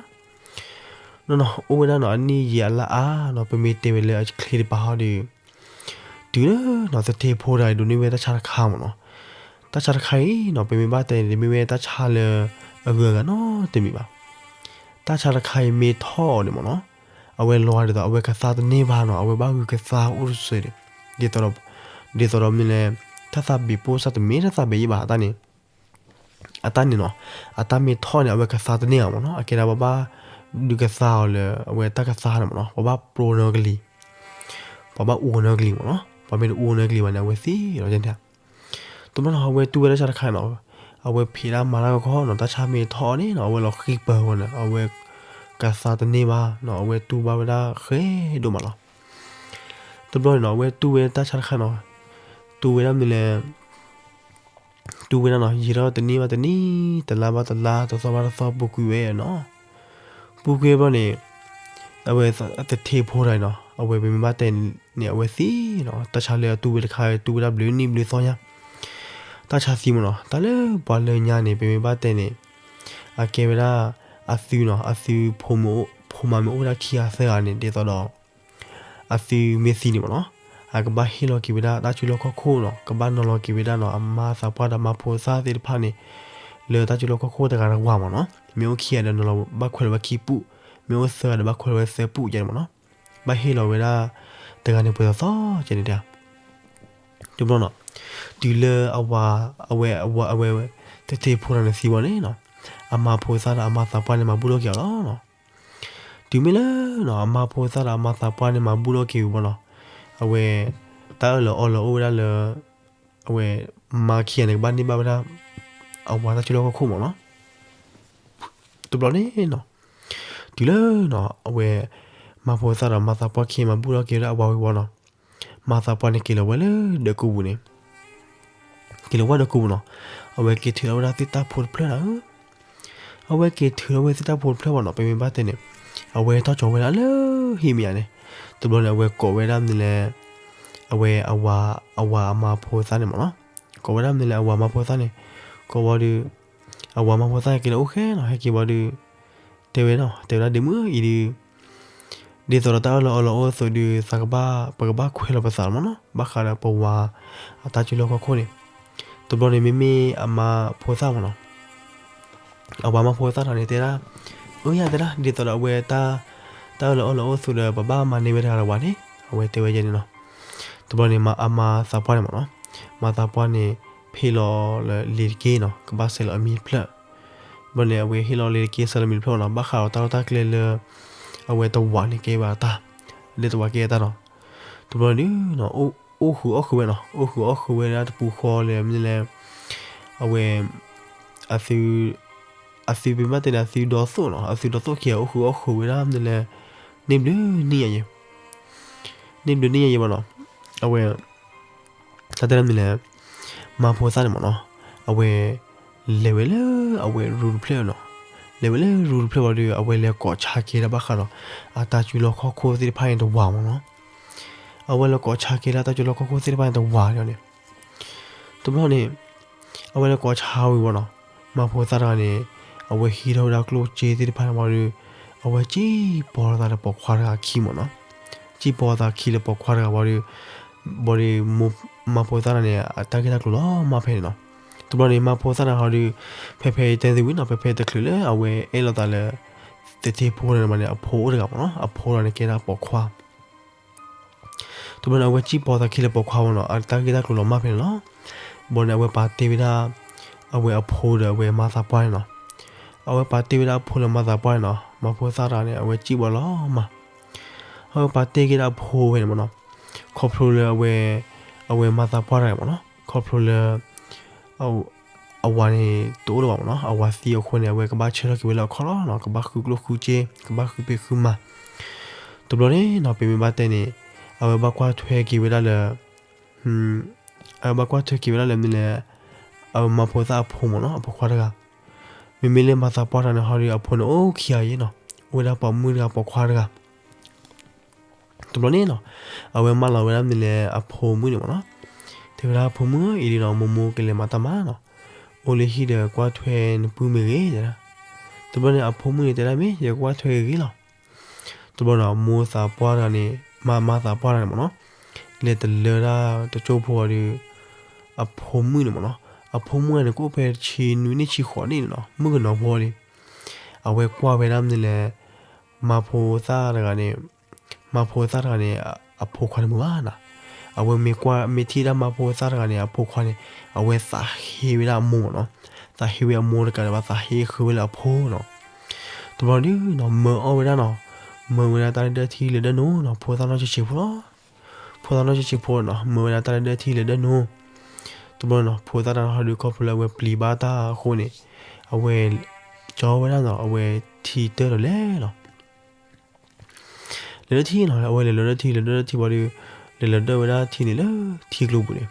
နီၤနီၤ အိၣ်ဝဲဒၣ်နီၤ အနံၣ်ယံာ်အလါအါနီၤ ပမ့ၢ်တဲဝဲလၢအချ့တပၤဟီဒီး တုၤလၢနီၤ သထ့ဖိတဂၤအံၤ ဒိးန့ၢ်ဝဲတၢ်ဆါတခါမ့ၢ်နီၤ တၢ်ဆါတခါအံၤနီၤ ပမ့ၢ်ဘၣ်တဲန့ၣ် တမ့ၢ်ဝဲတၢ်ဆါလၢအဂုၤအဂၤနီတမံၤဘၣ် တၢ်ဆါတခါအံၤမ့ၢ်ထီၣ်အီၤန့ၣ်မ့ၢ်နီၤ အဝဲလီၤဂာ်ဒ်သိး အဝဲကသါတန့ၢ်ဘၣ်နီၤ အဝဲဘၣ်ဂုၤကသါအိၣ်တစဲးဒီး ဒ်သိးဒီး ဒ်သိးဒီးမနုၤလဲၣ် တၢ်သးဘံးပိၢ်စၢ်တမ့ၢ်တၢ်သးဘံးယံၣ်ဘၣ် တၢ်န့ၣ် အတၢ်န့ၣ်နီၤ အတၢ်မ့ၢ်ထီၣ်န့ၣ် အဝဲကသါတန့ၢ်အီၤမ့ၢ်နီၤ အကဲဒၣ်ပှၤဘၣ်ဒုးကသါအီၤလၢ အဝဲတၢ်ကသါန့ၣ်မ့ၢ်နီၤ ပှၤဘၣ်ပြိနၢကလံၤ ပှၤဘၣ်အူနၢကလံၤမ့ၢ်နီၤ ပှၤမ့ၢ်တအူနၢကလံၤဘၣ်န့ၣ် အဝဲသံလီၤန့ၣ် တဘျီနီၤ အဝဲတူၢ်ဝဲဒၣ်တၢ်ဆါတခါနီၤ အဝဲဖံးတၢ်မၤတၢ်ကခီနီၤ တၢ်ဆါမ့ၢ်ထီၣ်အီၤန့ၣ်နီၤ အဝဲလီၤဃံပၢၤဝဲန့ၣ် အဝဲကသါတန့ၢ်ဘၣ်နီၤ အဝဲတူၢ်ဘၣ်ဝဲဒၣ်ဃဲဒိၣ်မးလီၤ တဘျီန့ၣ်နီၤ အဝဲတူၢ်ဝဲတၢ်ဆါတခါနီၤ တူၢ်ဝဲဒၣ်မနုၤလဲၣ် တူၢ်ဝဲဒၣ်နီၤ ယံာ်ထီၣ်တနံၣ်ဘၣ်တနံၣ် တလါဘၣ်တလါ တသီဘၣ်တသီ ပူၤကွံာ်ဝဲနီၤ ပူၤကွံာ်ဘျီန့ၣ် အဝဲသထ့ဖိတဂၤနီၤ အဝဲပမ့ၢ်ဘၣ်တဲန့ၣ် အဝဲသံနီၤ တၢ်ဆါလၢအတူၢ်ဝဲတခါ တူၢ်ဝဲဒၣ်ဘျုးနံၣ်ဘျုးသီညါ တၢ်ဆါသံမ့ၢ်နီၤ တၢ်လၢပှၤလၢညါန့ၣ် ပမ့ၢ်ဘၣ်တဲန့ၣ် အကဲဝဲဒၣ် အသုနီၤ အသု ဖိမၤမ့ၢ်အိၣ်ဝဲဒၣ်ခံဂၤသၢဂၤန့ၣ် ဒ်သိးဒီး အသုမ့ၢ်သံန့ၣ်မ့ၢ်နီၤ အကဘၣ်ဟ့ၣ်လီၤက့ၤဝဲဒၣ်တၢ်စုလီၢ်ခီၣ်ခိၣ်နီၤ ကဘၣ်နီၤလီၤက့ၤဝဲဒၣ်နီၤ အမါသးပှၢ်ဒီးမါဖိသၣ်သ့ၣ်တဖၣ်န့ၣ် လၢတၢ်စုလီၢ်ခီၣ်ခိၣ်တဂၤတဂၤမ့ၢ်နီၤ မ့ၢ်အိၣ်ခံဂၤဒီးနီၤလီၤ ဘၣ်ခွဲးလီၤဝဲခံပူၣ် မ့ၢ်အိၣ်သၢဂၤဒီးဘၣ်ခွဲးလီၤဝဲသၢပူၣ်ယဲန့ၣ်မ့ၢ်နီၤ ဘၣ်ဟ့ၣ်လီၤဝဲဒၣ် တဂၤန့ၣ်ပှဲၤသီသီကဲန့ၣ်တၢ် တဘျီနီၤ, တုၤလၢအဝၤ အဝဲ အဝဲ အဝဲ သထ့ဖိတဂၤန့ၣ်သံဝံၤန့ၣ်နီၤ, အမါဖိသၣ်ဒီးအမါသးပှၢ်န့ၣ်မၤဘူၣ်ထီၣ်က့ၤအီၤလီၤနီၤ. တုၤမ့ၢ်လၢနီၤ အမါဖိသၣ်ဒီးအမါသးပှၢ်န့ၣ်မၤဘူၣ်ထီၣ်က့ၤဝံၤဘၣ်နီၤ, အဝဲ တၢ်အၢၣ်လီၤအီလီၤအိၣ်ဝဲဒၣ်လၢ အဝဲ မါခံဂၤန့ၣ် ကဘၣ်န့ၢ်ဘၣ်ဝဲဒၣ် အဝၤတၢ်စုလီၢ်ခီၣ်ခိၣ်မ့ၢ်နီၤ. တဘျီန့ၣ်နီၤ, တုၤလၢနီၤ အဝဲ မါဖိသၣ်ဒီးမါသးပှၢ်ခံမၤဘူၣ်ထီၣ်က့ၤဝဲဒၣ်အဝၤဝံၤဝံၤနီၤ, မါသးပှၢ်န့ၣ်က့ၤလီၤဝဲလၢဒၢးကူပူၤန့ၣ် က့ၤလီၤဝဲဒၢးကူပူၤနီၤ, အဝဲက့ၤထုးထီၣ်ဝဲဒၣ်သ့ၣ်တၢ်ဖိတဖျၢၣ်နီၤဧၢ, အဝဲက့ၤထုးထီၣ်ဝဲသ့ၣ်တၢ်ဖိတဖျၢၣ်ဘၣ်နီၤ, ပမ့ၢ်ဘၣ်တဲန့ၣ် အဝဲထီၣ်ကၠီၤဝဲဒၣ်လၢဟံၣ်မဲာ်ညါန့ၣ်, တဘျီန့ၣ် အဝဲကိးဝဲဒၣ်မနုၤလဲၣ်, အဝဲအဝၤ အဝၤအမါဖိသၣ်န့ၣ်မ့ၢ်နီၤ, ကိးဝဲဒၣ်မနုၤလဲၣ် အဝၤမါဖိသၣ်န့ၣ်, ကိးဝံၤဒီး အဝၤမါဖိသၣ်ဟဲက့ၤလၢအိၣ်ဃဲနီၤ, ဟဲက့ၤဝံၤဒီး တဲဝဲနီၤ, တဲဝဲဒၣ်ဒ့မုၣ်အံၤဒုး ဒ်သိးဒီးတၢ်အၢၣ်လီၤအီလီၤအိၣ်အသိးဒုး သးကဘၣ် ပကဘၣ်ခွဲးလီၤပသးမ့ၢ်နီၤ, ဘၣ်ဃးဒီးပဝၤအတၢ်စုလီၢ်ခီၣ်ခိၣ်န့ၣ်, တဘျီန့ၣ်မ့မ့ၢ်အမါဖိသၣ်မ့ၢ်နီၤ, အဝၤမါဖိသၣ်တဂၤန့ၣ်တဲဒၣ်, အၢယၤတဲဒၣ် ဒ်သိးဒီးအဝဲတၢ် တၢ်အၢၣ်လီၤအီလီၤအိၣ်အသိးဒီး ပဘၣ်မၤန့ၢ်ဝဲတဂၤဒီးဝၤန့ၣ်, အဝဲတဲဝဲယဲန့ၣ်နီၤ. တဘျီန့ၣ် အမါသးပှၢ်န့ၣ်မ့ၢ်နီၤ, မါသးပှၢ်န့ၣ် ဟ့ၣ်လီၤလၢလ့ၤတက့ၢ်နီၤ, ကဘၣ်ဆဲးလီၤအမံၤတဖျၢၣ် ဘျီန့ၣ် အဝဲဟ့ၣ်လီၤလ့ၤတက့ၢ် ဆဲးလီၤမံၤတဖျၢၣ်နီၤ, ဘၣ်ဃးဒီးတၢ်လီၢ်တၢ်ကျဲလၢ အဝဲတဝၤန့ၣ်ကဲဘၣ်တၢ်, လၢတဝၤကဲတၢ်နီၤ. တဘျီန့ၣ် အိၣ်ဃုာ်အီၣ်ဃုာ်ဝဲနီၤ, အိၣ်ဃုာ်အီၣ်ဃုာ်ဝဲဒၣ်တပူၤဃီလၢမနုၤလဲၣ်, အဝဲ အသု အသုပမ့ၢ်တဲန့ၣ် အသုဒီသိၣ်နီၤ, အသုဒီသိၣ်ခံဂၤ အိၣ်ဃုာ်အီၣ်ဃုာ်ဝဲဒၣ်မနုၤလဲၣ်, န့ၢ်ဘျုးနံၣ်ယၤယဲ န့ၢ်ဘျုးနံၣ်ယၤယဲဘၣ်နီၤ, အဝဲ တၢ်တဲဒၣ်မနုၤလဲၣ်, မါဖိသၣ်န့ၣ်မ့ၢ်နီၤ, အဝဲ လဲၤဝဲလၢအဝဲရူတဖျၢၣ်နီၤ, လဲၤဝဲလၢရူတဖျၢၣ်ဝံၤဒီး အဝဲလဲၤကိးဆါက့ၤဒၣ်ဘၣ်ဃးဒီး အတၢ်စုလီၢ်ခီၣ်ခိၣ်သ့ၣ်တဖၣ်န့ၣ်တဝၤမ့ၢ်နီၤ, အဝဲလဲၤကိးဆါက့ၤဒၣ်တၢ်စုလီၢ်ခီၣ်ခိၣ်သ့ၣ်တဖၣ်န့ၣ်တဝၤန့ၣ်, တဘျီန့ၣ် အဝဲလဲၤကိးဆါဝံၤဝံၤနီၤ, မါဖိသၣ်တဂၤန့ၣ် အဝဲဟံးထီၣ်ဝဲဒၣ်ကျိၣ်စ့သ့ၣ်တဖၣ်န့ၣ်ဝံၤဒီး အဝဲစံၣ်ပိာ်သးလၢပိာ်ခွါတဂၤအခံမ့ၢ်နီၤ, စံၣ်ပိာ်သးခံလၢပိာ်ခွါတဂၤဝံၤဒီး ဘၣ်ဒီး မါဖိသၣ်တဂၤန့ၣ် အတၢ်ဂ့ၢ်တၢ်ကျိၤလီၤမၢ်ဖဲန့ၣ်နီၤ, တဘျီန့ၣ် မါဖိသၣ်တဂၤဟီဒီး ဖဲဖဲတဲသဝံၤနီၤ, ဖဲဖဲတချုးလၢအဝဲအဲၣ်လိာ်သးလၢ သထ့ဖိန့ၣ်မ့ၢ်န့ၣ် အဖိအိၣ်တဂၤမ့ၢ်နီၤ, အဖိတဂၤန့ၣ်ကဲဒၣ်ပိာ်ခွါ တဘျီန့ၣ် အဝဲစံၣ်ပိာ်သးခံလၢပိာ်ခွါဝံၤနီၤ, အတၢ်ဂ့ၢ်တၢ်ကျိၤလီၤမၢ်ဖဲန့ၣ်လီၤ. ဘၣ်န့ၣ် အဝဲပာ်တ့ၢ်ဝဲဒၣ် အဝဲအဖိဒီးအဝဲမါသးပှၢ်န့ၣ်နီၤ, အဝဲပာ်တ့ၢ်ဝဲဒၣ်အဖိလၢမါသးပှၢ်န့ၣ်နီၤ, မါဖိသၣ်တဂၤန့ၣ် အဝဲစံၣ်ပိာ်လီၤမၢ်, အဝဲပာ်တ့ၢ်က့ၤဒၣ်အဖိဝဲန့ၣ်မ့ၢ်နီၤ, ခီဖျိလၢအဝဲ အဝဲမါသးပှၢ်တဂၤမ့ၢ်နီၤ, ခီဖျိလၢ အဝၤန့ၣ်တအိၣ်လၢၤဘၣ်မ့ၢ်နီၤ, အဝၤသံအဃိန့ၣ် အဝဲကဘၣ်ဆၢထၢၣ်က့ၤဝဲလၢအခီၣ်လီၤနီၤ, ကဘၣ်ဃုကျိၣ်ဃုစ့, ကဘၣ်ဃုဖံးဃုမၤ. တဘျီန့ၣ်နီၤ ပမ့ၢ်ဘၣ်တဲန့ၣ် အဝဲဘၣ်ကွၢ်ထွဲက့ၤဝဲဒၣ်လၢ အဝဲဘၣ်ကွၢ်ထွဲက့ၤဝဲဒၣ်လၢမနုၤလဲၣ်, အဝဲမါဖိသၣ်အဖိမ့ၢ်နီၤ, အဖိခွါတဂၤ. မ့မ့ၢ်လၢမၤသးပှၢ်တဂၤန့ၣ် ဟီဒီး အဖိန့ၣ်အိၣ်ခံဂၤအံၤနီၤ, အိၣ်ဝဲဒၣ်ပိာ်မုၣ်တဂၤ ပိာ်ခွါတဂၤ. တဘျီန့ၣ်နီၤ, အဝဲမၢလီၤဝဲဒၣ်မနုၤလဲၣ် အဖိမုၣ်န့ၣ်မ့ၢ်နီၤ, တဲဝဲဒၣ် ဖိမုၣ်အံၤဒီးနီၤ မိၢ်မိၢ်ကလဲၤမၤတၢ်မၤနီၤ, အိၣ်လၢဟံၣ်ဒီးကွၢ်ထွဲနပုၢ်မ့ၢ်ဂ့ၤ တဲဒၣ်. တဘျီန့ၣ် အဖိမုၣ်န့ၣ်တဲဒၣ် မ့ၢ်ယကကွၢ်ထွဲဂ့ၤလီၤ. တဘျီန့ၣ် မိၢ်သးပှၢ်တဂၤန့ၣ် မါ မါသးပှၢ်တဂၤန့ၣ်မ့ၢ်နီၤ, လဲၤတလၢဒၣ်တကၠိဖိဒီး အဖိမုၣ်န့ၣ်မ့ၢ်နီၤ, အဖိမုၣ်န့ၣ် ကအိၣ်ဖဲတဆံနွံနံၣ်ဆံဃိးနံၣ်န့ၣ်နီၤ, မုၣ်ကနီၤဖိန့ၣ်, အဝဲကွၢ်ဝဲဒၣ်မနုၤလဲၣ်, မါဖိသၣ်တဂၤန့ၣ်, မါဖိသၣ်တဂၤန့ၣ် အဖိခွါတမုာ်ဘၣ်နီၤ. အဝဲမ့ၢ်ကွၢ် မ့ၢ်ထံၣ်ဒၣ်မါဖိသၣ်တဂၤန့ၣ် အဖိခွါန့ၣ် အဝဲသးဟ့ဝဲဒၣ်အမိၢ်မ့ၢ်နီၤ, သးဟ့ဝဲအမိၢ်တကးဒံးဘၣ် သးဟ့ဃုဝဲလၢအဖိနီၤ. တဘျီဒုးနီၤ မၢအီၣ်ဝဲဒၣ်နီၤ, မၢဝဲဒၣ်တၢ်လၢဒၢထံလၢဒၢနိနီၤ, ဖိသၣ်နီၢ်ဆံးဆံးဖိလီၤ. ဖိသၣ်နီၢ်ဆံးဆံးဖိနီၤ မၢဝဲဒၣ်တၢ်လၢဒၢထံလၢဒၢနိ. တဘျီနီၤ ဖိသၣ်တဂၤဟီဒီး ခီဖျိလၢအဝဲပျံၤဘၣ်တၢ်အဃိန့ၣ်, အဝဲ ကၠီဝဲဒၣ်နီၤ အဝဲထံတၢ်ဒီးလဲၤလီၤ. လဲၤလၢထံနီၤ အဝဲလဲၤလီၤဒၢထံ လဲၤလီၤဒၢထံဝံၤဒီး လဲၤလီၤဒၢဝဲဒၣ်ထံန့ၣ်လၢထံကျိပူၤန့ၣ်,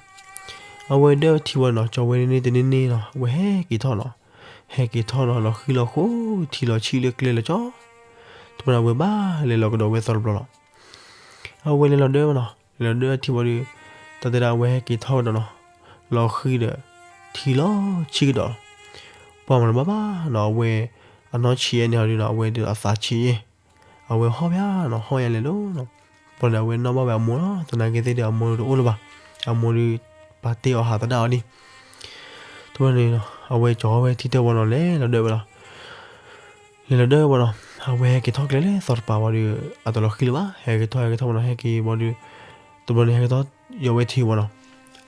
အဝဲဒၢထံဝံၤနီၤ ကၠီဝဲန့ၣ်တန့ၢ်န့ၢ်နီၤ အဝဲဟဲက့ၤထီၣ်နီၤ, ဟဲက့ၤထီၣ်နီၤ လီၤဃံလီၤဃိ ထံလီၤဆံၣ်လၢကျဲလီၤကၠီ, တဘျီန့ၣ် အဝဲဘၣ်လဲၤလီၤကဒီးဝဲသီတဘျီလီၤ. အဝဲလဲၤလီၤဒၢဝဲနီၤ လဲၤလီၤဒၢထံဝံၤဒီး တၢ်တဲဒၣ်အဝဲဟဲက့ၤထီၣ်ကဒီးနီၤ, လီၤဃံဒီး ထံလီၤဆံၣ်ကဒီး, ပှၢ်မၤတဘၣ်ဘၣ်နီၤ အဝဲ အနီၢ်ဆံးအဲၣ်န့ၣ်ဟီဒီးနီၤ အဝဲဒီးအသးဆံးအ့ၣ်, အဝဲဟီၣ်ဖဲနီၤ ဟီၣ်ယါလဲၤလိၤနီၤ, တဘျီန့ၣ် အဝဲနီၣ်ဘၣ်ဝဲအမိၢ်လီၤ သနာ်က့သ့ၣ်ဒီးအမိၢ်တအိၣ်လၢၤဘၣ်, အမိၢ်ဒီး ပာ်တ့ၢ်အီၤဟးသဒၣ်အီၤလံ. တဘျီန့ၣ်နီၤ အဝဲကၠီဝဲထံတၢ်ဝံၤနီၤ လဲၤလီၤဒၢဝဲလီၤ. လဲၤလီၤဒၢဝံၤနီၤ အဝဲဟဲက့ၤထီၣ်ကျဲလၢသီတပၤဝံၤဒီး အတလီၤဃံလၢၤဘၣ် ဟဲက့ၤထီၣ် ဟဲက့ၤထီၣ်ဝံၤနီၤ ဟဲက့ၤဝံၤဒီး တဘျီန့ၣ် ဟဲက့ၤထီၣ် ယီၤဝဲထံဝဲနီၤ,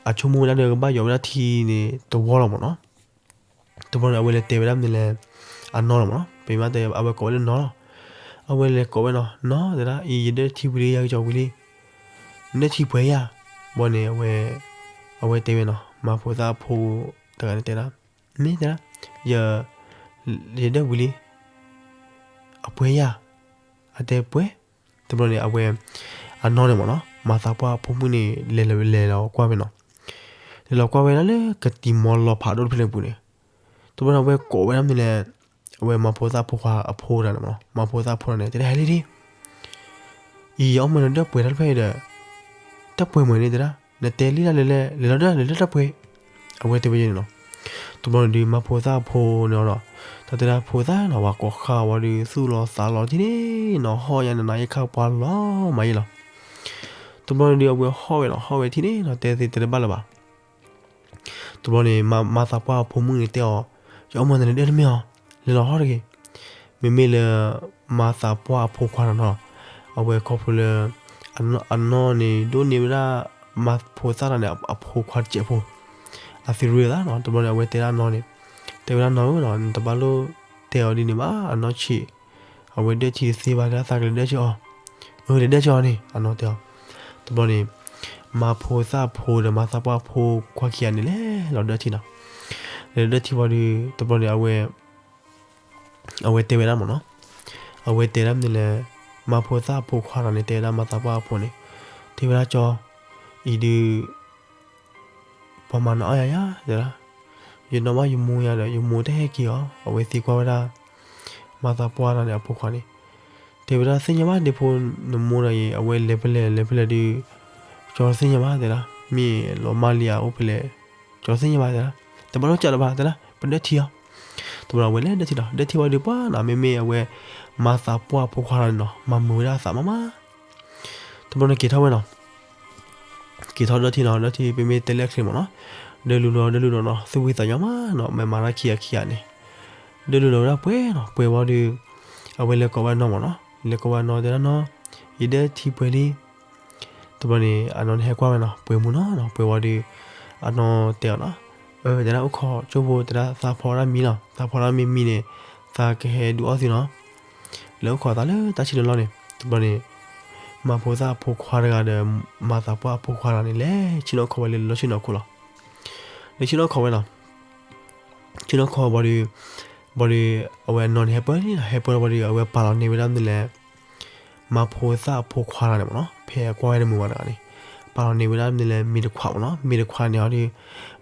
အဆိကမိၣ်ဝဲဒၣ်ဒီး ကဘၣ်ယီၤဝဲဒၣ်ထံန့ၣ်တဝီလီၤမ့ၢ်နီၤ. တဘျီန့ၣ် အဝဲလဲၤတဲဝဲဒၣ်မနုၤလဲၣ်, အနီၢ်လီၤမ့ၢ်နီၤ, ပမ့ၢ်တဲအဝဲကိးဝဲလၢနီၢ်လီၤ. အဝဲလဲၤကိးဝဲနီၤ, နီၢ် တဲဒၣ် အံၤ ယဒၢထံဝံၤလံ ယကၠီဝံၤလံ, နဒၢထံပှဲၤယၤ. ဘၣ်န့ၣ် အဝဲတဲဝဲနီၤ, မၤဖိသၣ်အဖိတဂၤန့ၣ်တဲဒၣ်, မ့ၢ်တဲဒၣ် ယ ယဒၢဝံၤလံ, အပှဲၤယၤ, အတဲပှဲၤ. တဘျီန့ၣ် အဝဲ အနီၢ်န့ၣ်မ့ၢ်နီၤ, မၤသးပှၢ်အဖိမုၣ်န့ၣ် လဲၤလီၤကွၢ်ဝဲနီၤ, လဲၤလီၤကွၢ်ဝဲဒၣ်လၢကတံၤမီလီၤဖးဒိၣ်တဖျၢၣ်န့ၣ်အပူၤန့ၣ်, တဘျီန့ၣ် အဝဲကိးဝဲဒၣ်မနုၤလဲၣ်, အဝဲမၤဖိသၣ်အဖိခွါအဖိတဂၤန့ၣ်မ့ၢ်နီၤ, မၤဖိသၣ်အဖိတဂၤန့ၣ် တဲဒၣ် ဟဲလံဒံး အံၤ ယအီၣ်မ့ၢ်နဒၢပှဲၤတၢ်တဖျၢၣ်အံၤဒီး တၢ်ပှဲၤမုာ်န့ၣ်တဲဒၣ်, နတဲလံဒၣ်လဲၣ်လဲၣ် လဲၤလီၤဒၢလဲၤလၢတၢ်ပှဲၤ, အဝဲတဲဝဲန့ၣ်နီၤ. တဘျီန့ၣ်ဒုး မၤဖိသၣ်အဖိန့ၣ်ဒီး တၢ်တဲဒၣ်ဖိသၣ်နီၤ ပှၤကိးဃာ်ဝံၤဒီး သူၣ်လီၤသးလီၤထံၣ်န့ၣ်နီၤ ဟီၣ်ယါနနၤယခါပှၤလီၤမးယဲလီၤ. တဘျီန့ၣ်ဒုး အဝဲဟီၣ်ဝဲနီၤ ဟီၣ်ဝဲထံၣ်န့ၣ်နီၤ တဲသ့တဲတဘၣ်လၢၤဘၣ်. တဘျီန့ၣ် မၤသးပှၢ်အဖိမုၣ်န့ၣ်တဲအီၤ, ယအီၣ်မ့ၢ်နဒၢတမ့ၢ်အီၤ, လဲၤလီၤဟီၣ်တဂ့ၤ. မ့မ့ၢ်လၢ မၤသးပှၢ်အဖိခွါနီၤနီၤ, အဝဲခီဖျိလၢ အနီၢ်န့ၣ် ဒိးန့ၢ်ဝဲဒၣ် မၤဖိသၣ်တဂၤန့ၣ် အဖိခွါတစဲးဖိ, အသုးရ့သးနီၤ. တဘျီန့ၣ် အဝဲတဲဒၣ်နီၢ်န့ၣ်, တဲဝဲဒၣ်နီၢ်ဧၢနီၤ နတဘၣ်လိၣ်တဲအီၤဒ်န့ၣ်ဘၣ် အနီၢ်ဆံး, အဝဲဒၢထံတသ့ဘၣ် တဲဒၣ်သးကလဲၤဒၢထံအီၤ, အၢ လဲၤဒၢထံအီၤန့ၣ် အနီၢ်တဲအီၤ. တဘျီန့ၣ် မၤဖိသၣ်အဖိဒီးမၤသးပှၢ်အဖိခွါခံဂၤန့ၣ် လဲၤလီၤဒၢထံနီၤ. လဲၤလီၤဒၢထံဝံၤဒီး တဘျီန့ၣ် အဝဲ အဝဲတဲဝဲဒၣ်မ့ၢ်နီၤ, အဝဲတဲဒၣ်မနုၤလဲၣ်, မၤဖိသၣ်အဖိခွါတဂၤန့ၣ် တဲဝဲဒၣ်မၤသးပှၢ်အဖိန့ၣ်, တဲဝဲဒၣ်ကၠီ, အံၤဒုး ပှၤမၤနအီၣ်ယၤယၤ တဲဒၣ်, ယနီၢ်ဘၣ်ယမိၢ်ယၤဒီး ယမိၢ်တဟဲက့ၤအီၤ အဝဲသံကွၢ်ဝဲဒၣ် မၤသးပှၢ်တဂၤန့ၣ် အဖိခွါန့ၣ်, တဲဝဲဒၣ်သ့ၣ်ညါဘၣ်ဒ့ဖိနမိၢ်ဒီးအံၤ အဝဲလဲၤဖဲလဲၣ်လဲၤဖဲလဲၣ်ဒုး, ကၠီသ့ၣ်ညါဘၣ်တဲဒၣ်, မ့ၢ်လီၤမၢ်လံဧါအိၣ်ဖဲလဲၣ်, ကၠီသ့ၣ်ညါဘၣ်တဲဒၣ်, တဘၣ်လိၣ်ကးလၢၤဘၣ်တဲဒၣ် ပဒၢထံအီၤ. တဘျီအဝဲလဲၤဒၢထံဒီး ဒၢထံဝံၤဒီးပှၤနီၤ မ့မ့ၢ်အဝဲ မၤသးပှၢ်အဖိခွါတဂၤန့ၣ်နီၤ မၤမုာ်ဝဲဒၣ်အသးမးမး. တဘျီန့ၣ်က့ၤထီၣ်ဝဲနီၤ, က့ၤထီၣ်ဒၢထံနီၤ ဒၢထံ ပမ့ၢ်တဲလၢအချ့မ့ၢ်နီၤ, ဒၢလူၤဒီး ဒၢလူၤဒီးနီၤ သူၣ်ဝံသးညီမးနီၤ မ့ၢ်မၤတၢ်ခံဂၤခံဂၤန့ၣ်, ဒၢလူၤဒီးဝဲဒၣ်ပှဲၤနီၤ ပှဲၤဝံၤဒီး အဝဲလဲၤကိးဝဲနီၢ်မ့ၢ်နီၤ, လဲၤကိးဝဲနီၢ်တဲဒၣ်နီၢ်, ယဒၢထံပှဲၤလံ. တဘျီန့ၣ် အနီၢ်န့ၣ်ဟဲကွၢ်ဝဲနီၤ ပှဲၤမုာ်နီၤနီၤ ပှဲၤဝံၤဒီး အနီၢ်တဲအီၤနီၤ, အၢ တဲဒၣ်အိၣ်ခိးကၠိဖိတဲဒၣ်သးဖီဒၣ်မံနီၤ သးဖီဒၣ်မံမံန့ၣ် သးကဟဲဒုးအီၣ်သုနီၤ. လဲၤအိၣ်ခိးသးလၢတၢ်ဆံၣ်လီၤလီၤန့ၣ် တဘျီန့ၣ် မၤဖိသၣ်အဖိခွါတဂၤဒီး မၤသးပှၢ်အဖိခွါတဂၤန့ၣ် လဲၤဆ့ၣ်နီၤအိၣ်ခိးဝဲလၢလီၢ်ဆ့ၣ်နီၤခိၣ်လီၤ. လဲၤဆ့ၣ်နီၤအိၣ်ခိးဝဲနီၤ ဆ့ၣ်နီၤအိၣ်ခိးဝံၤဒီး ဘၣ်ဒီး အဝဲအနီၢ်န့ၣ်ဟဲပၢၢ်လံနီၤ ဟဲပၢၢ်လီၤဝံၤဒီး အဝဲပာ်လီၤန့ၢ်ဝဲဒၣ်မနုၤလဲၣ် မၤဖိသၣ်အဖိခွါတဂၤန့ၣ်မ့ၢ်နီၤ ဖဲအကွၢ်ဝဲတမုာ်ဘၣ်တဂၤန့ၣ် ပာ်လီၤန့ၢ်ဝဲဒၣ်မနုၤလဲၣ် မ့ၤတခွးမ့ၢ်နီၤ မ့ၤတခွးန့ၣ်အီၤဒီး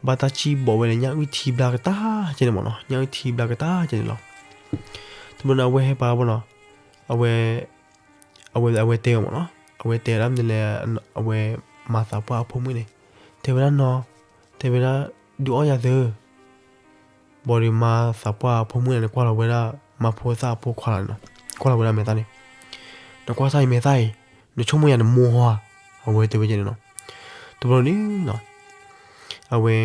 ဘၣ်တၢ်စံၣ်ဘီးဝဲလၢညၣ်အုၣ်ထံဘျါကတၢၢ်ကဲန့ၣ်မ့ၢ်နီၤ ညၣ်အုၣ်ထံဘျါကတၢၢ်ကဲန့ၣ်လီၤ. တဘျီန့ၣ် အဝဲဟဲပာ်ဘၣ်နီၤ အဝဲ အဝဲ အဝဲတဲဝဲမ့ၢ်နီၤ အဝဲတဲဒၣ်မနုၤလဲၣ် အဝဲမၤသးပှၢ်အဖိမုၣ်န့ၣ် တဲဝဲဒၣ်နီၤ တဲဝဲဒၣ် ဒုးအီၣ်ယၤသု ဘၣ်ဒီးမၤသးပှၢ်အဖိမုၣ်န့ၣ် ကွၢ်လီၤဝဲဒၣ် မၤဖိသၣ်အဖိခွါလီၤန့ၣ်နီၤ ကွၢ်လီၤဝဲဒၣ်မဲာ်သၣ်န့ၣ် နကွၢ်ဆၣ်အံၤမဲာ်သၣ်အံၤ နဆိကမိၣ်ယၤနမိၢ်ဧါ အဝဲတဲဝဲကဲန့ၣ်နီၤ တဘျီန့ၣ်နီၤ အဝဲ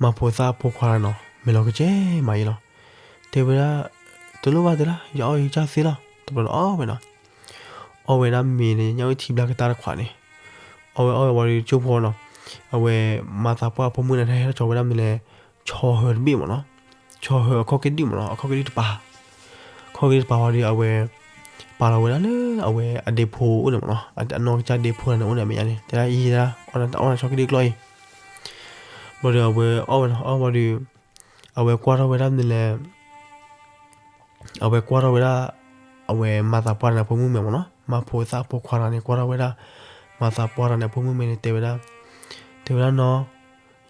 မၤဖိသၣ်အဖိခွါလီၤနီၤ မဲာ်လီၤကစဲမးယဲလီၤ တဲဝဲဒၣ် တလိၣ်ဘၣ်တဲဒၣ် ယအီၣ်ယကစၢ်သ့လီၤ တဘျီန့ၣ်အီၣ်ဝဲနီၤ အီၣ်ဝဲဒၣ်မ့ၤန့ၣ် ညၣ်အုၣ်ထံဘျါကတၢၢ်တခွးန့ၣ် အီၣ်ဝဲအီၣ်ဝဲဝံၤဒီးကၠိဖိနီၤ အဝဲမၤသးပှၢ်အဖိမုၣ်န့ၣ် ဟဲထီၣ်ကၠီဝဲဒၣ်မနုၤလဲၣ် ဆီဟၢတဘ့ၣ်မ့ၢ်နီၤ ဆီဟၢအခီၣ်က့ဒုၣ်မ့ၢ်နီၤ အခီၣ်က့ဒုၣ်တပၤ အခီၣ်က့ဒုၣ်တပၤဝံၤဒီး အဝဲ ပာ်လီၤဝဲဒၣ်လၢအဝဲအဒ့ဖိအိၣ်န့ၣ်မ့ၢ်နီၤ အနီၢ်ကစၢ်ဒ့ဖိန့ၣ်အိၣ်န့ၣ်အမဲာ်ညါန့ၣ် တဲဒၣ်အံၤဒၣ် အီၣ်နဆီက့ဒုၣ်ကျီၢ်အံၤ ဘၣ်ဒီးအဝဲအီၣ်ဝဲနီၤ အီၣ်ဝံၤဒီး အဝဲကွၢ်ထီၣ်ဝဲဒၣ်မနုၤလဲၣ် အဝဲကွၢ်ထီၣ်ဝဲဒၣ် အဝဲမၤသးပှၢ်တဂၤန့ၣ်အဖိမုၣ်မဲာ်မ့ၢ်နီၤ မၤဖိသၣ်အဖိခွါတဂၤန့ၣ် ကွၢ်ထီၣ်ဝဲဒၣ် မၤသးပှၢ်တဂၤန့ၣ်အဖိမုၣ်မဲာ်န့ၣ် တဲဝဲဒၣ် တဲဝဲဒၣ်နီၤ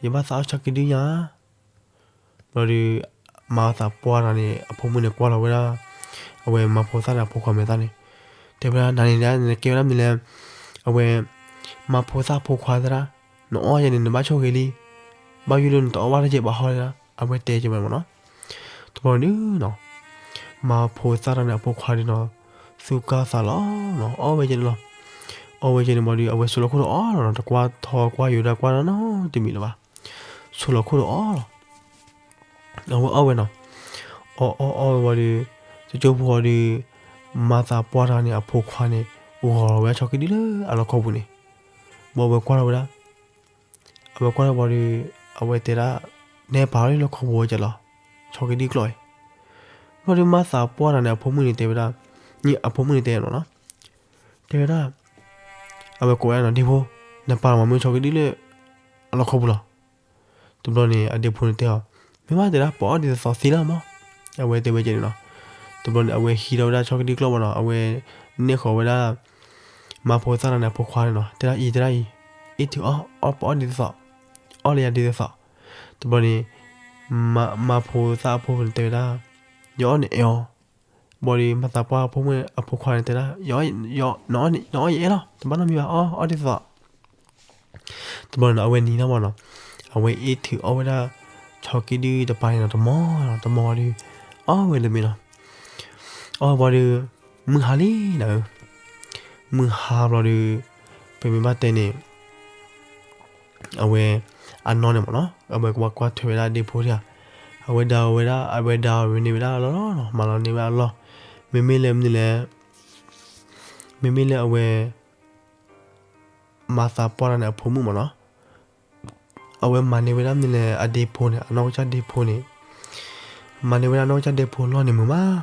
ယဘၣ်သးအီၣ်ဆီက့ဒုၣ်ညါ ဘၣ်ဒီး မၤသးပှၢ်တဂၤန့ၣ် အဖိမုၣ်န့ၣ် ကွၢ်လီၤဝဲဒၣ် အဝဲမၤဖိသၣ်န့ၣ်အဖိခွါမဲာ်သၣ်န့ၣ် တဲဝဲဒၣ် နၤန့ၣ်ဒၣ် နကဲဝဲဒၣ်မနုၤလဲၣ် အဝဲ မၤဖိသၣ်ဖိခွါသရၣ် နအီၣ်ယၤန့ၣ် နဘၣ်ဆိၣ်ဂ့ၤလံ ဘၣ်ယိၣ်လၢနတအီၣ်ဘၣ်တကဲးဘၣ်ဟီဒၣ် အဝဲတဲကဲဝဲမ့ၢ်နီၤ တဘျီဒုးနီၤ မၤဖိသၣ်တဂၤန့ၣ် အဖိခွါဒုးနီၤ သူၣ်ကၢ်သးလီၤနီၤ အီၣ်ဝဲကဲန့ၣ်လီၤ အီၣ်ဝဲကဲန့ၣ်ဘၣ်ဒီး အဝဲဆိလီၤခိၣ်ဒီးအီၣ်လီၤနီၤ တကွၢ်ထီကွၢ်ယိာ်ဒၣ်ကွၢ်ဒၣ်နီတမံၤလၢၤဘၣ် ဆိလီၤခိၣ်ဒီးအီၣ်လီၤ အဝဲအီၣ်ဝဲနီၤ အီၣ်အီၣ်အီၣ်ဝဲဝံၤဒီး တကၠိဖိဝံၤဒီး မၤသးပှၢ်တဂၤန့ၣ် အဖိခွါန့ၣ် ဂီၤလီၤဝဲဒၣ်ဆီကဒုလၢအလီၢ်ခီပူၤန့ၣ်, ဘၣ်အဝဲကွၢ်ထီၣ်ဝဲဒၣ်, အဝဲကွၢ်ထီၣ်ဘၣ်ဒီး, အဝဲတဲဒၣ်, နဲပာ်လီၤလၢလီၢ်ခီပူၤဝဲကလီၤ, ဆီကဒုကျိးအံၤ, ဘၣ်ဒီးမၤသးပှၢ်တၢ်န့ၣ်အဖိမုၣ်န့ၣ်တဲဝဲဒၣ်, အဖိမုၣ်န့ၣ်တဲနီၤနီၤ, တဲဝဲဒၣ်, အဝဲကိးဝဲဒၣ်နီၤ ဒ့ဖိ, နပာ်လီၤမၤမုၢ်ဆီကဒုလၢ, အလီၢ်ခီပူၤလီၤ. တဘျီန့ၣ် အဒ့ဖိန့ၣ်တဲအီၤ, မ့ၢ်ဘၣ်တဲဒၣ်ပအီၣ်ဒ်သိးသ့လီၤမး, အဝဲတဲဝဲကဲန့ၣ်နီၤ, တဘျီန့ၣ် အဝဲဟံးထီၣ်ဝဲဒၣ်ဆီကဒုကျိးမးနီၤ အဝဲ, နဲၣ်ဃီၤဝဲဒၣ်, မၤဖိသၣ်တၢ်န့ၣ်အဖိခွါန့ၣ်နီၤ တဲဒၣ်အံၤတဲဒၣ်အံၤ, အ့ၣ်ထုးအီၣ်ပအီၣ်ဒ်သိး, အီၣ်လၢယၤဒ်သိး, တဘျီန့ၣ်, မၤဖိသၣ်အဖိန့ၣ်တဲဝဲဒၣ်, ယအီၣ်န့ၣ်အဲၣ်အီၤ, ဘၣ်ဒီးမၤသးပှၢ်အဖိမုၣ်အဖိခွါန့ၣ်တဲဒၣ်, နအီၣ်ယအဲၣ်လီၤ တဘၣ်နီတမံၤဘၣ် အီၣ်အီၣ်ဒ်သိး တဘျီန့ၣ် အဝဲနံၤထီၣ်မးနီၤ, အဝဲအ့ၣ်ထုးအီၣ်ဝဲဒၣ်, ဆီကဒုတပၤန့ၣ်နီၤ တမီၤနီၤ တမီၤဝံၤဒီး, အီၣ်ဝဲတမံၤနီၤ, အီၣ်ဝံၤဒီး, မုၢ်ဟါလံနၤဧၢ, မုၢ်ဟါဘျီဒီး, ပမ့ၢ်ဘၣ်တဲန့ၣ် အဝဲ, အနီၢ်န့ၣ်မးနီၤ အဝဲကဘၣ်ကွၢ်ထွဲဝဲဒၣ်ဒ့ဖိဒၣ်ဧါ, အဝဲဒၣ်ဝဲဒၣ် အဝဲဒၣ်ဝဲန့ၢ်ဝဲဒၣ်အလီၢ်လီၤနီၤ မၤလီၤန့ၢ်ဝဲဒၣ်အလီၢ်, မ့မ့ၢ်လၢမနုၤလဲၣ်, မ့မ့ၢ်လၢအဝဲ မၤသးပှၢ်တၢ်န့ၣ်အဖိမုၣ်မးနီၤ, အဝဲမၤန့ၢ်ဝဲဒၣ်မနုၤလဲၣ် အဒ့ဖိန့ၣ် အနီၢ်ကစၢ်ဒ့ဖိန့ၣ်, မၤန့ၢ်ဝဲဒၣ်အနီၢ်ကစၢ်ဒ့ဖိလီၢ်န့ၣ်မုာ်မး,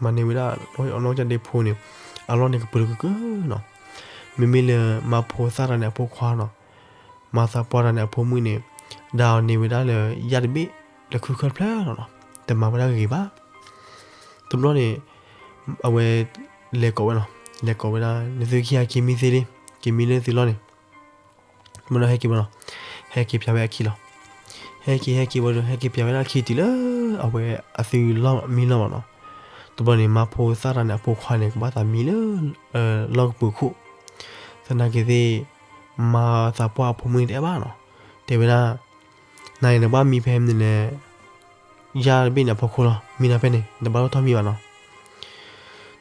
မၤန့ၢ်ဝဲဒၣ်အနီၢ်ကစၢ်ဒ့ဖိန့ၣ်, အလီၢ်န့ၣ်ကပၢၤကကၢနီၤ, မ့မ့ၢ်လၢမၤဖိသၣ်တၢ်န့ၣ်အဖိခွါနီၤ, မၤသးပှၢ်တၢ်န့ၣ်အဖိမုၣ်န့ၣ်, ဒၣ်အီၤန့ၢ်ဝဲဒၣ်လၢယၣ်တဘ့ၣ်လၢခုၣ်ခၢၣ်ဖျၢၣ်လီၤနီၤ, တမၤဝဲဒၣ်ဂ့ၤဂ့ၤဘၣ် တဘျီန့ၣ်, အဝဲ, လဲၤကိးဝဲနီၤ, လဲၤကိးဝဲဒၣ် နသုခံဂၤက့ၤမံသ့လံ, က့ၤမံလၢသုလီၢ်န့ၣ်, မနီၤဟဲက့ၤမနီၤ, ဟဲက့ၤပၠးဝဲအခံလီၤ, ဟဲက့ၤဟဲက့ၤဝံၤဒီး ဟဲက့ၤပၠးဝဲဒၣ်အခံတုၤလၢ, အဝဲအသုလီၢ်မံလီၢ်မနီၤ, တဘျီန့ၣ် မၤဖိသၣ်တၢ်န့ၣ်အဖိခွါန့ၣ် ကဘၣ်သးမံလၢ, လီၢ်ကပူၤခိၣ်, သနာ်က့သ့ၣ်, မၤသးပှၢ်အဖိမုၣ်န့ၣ်တအဲၣ်ဘၣ်နီၤ, တဲဝဲဒၣ်, နၤန့ၣ်နကဘၣ်မံဖဲမနုၤလဲၣ် ယၣ်တဘ့ၣ်န့ၣ်အဖီခိၣ်လီၤ မံနၤဖဲန့ၣ် နတဘၣ်လိၣ်ထီၣ်မံဘၣ်နီၤ,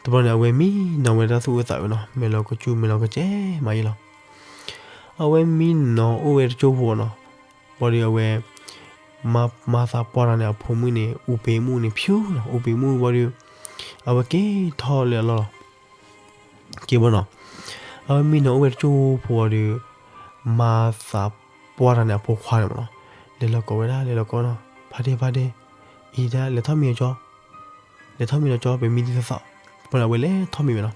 တဘျီန့ၣ် အဝဲမံနီၤဝဲဒၣ်သူၣ်အုးသးအုးနီၤ မဲာ်လီၤကစူၣ်မဲာ်လီၤကစဲၤမးယဲလီၤ, အဝဲမံနီၤအိၣ်ဝဲတကၠိဖိနီၤ, ဘၣ်ဒီးအဝဲ, မၤသးပှၢ်တၢ်န့ၣ်အဖိမုၣ်န့ၣ် အူပ့ၤမုၣ်န့ၣ်ဖၠူနီၤ အူပ့ၤမုၣ်ဘၣ်ဒီး, အဝဲက့ၤထီၣ်လၢအလီၢ်လီၤ က့ၤဘၣ်နီၤ, အဝဲမံနီၤအိၣ်ဝဲတကၠိဖိဒီး, မၤသးပှၢ်တၢ်န့ၣ်အဖိခွါန့ၣ်မနီၤ, လဲၤလီၤကိးဝဲဒၣ် လဲၤလီၤကိးနီၤ ဖါဒ့ဖါဒ့, အံၤဒၣ် လဲၤထီၣ်မံအကၠီ, လဲၤထီၣ်မံလီၤကၠီ ပမံဒ်သိးသိး, ပဝဲလဲၤထီၣ်မံဝဲနီၤ,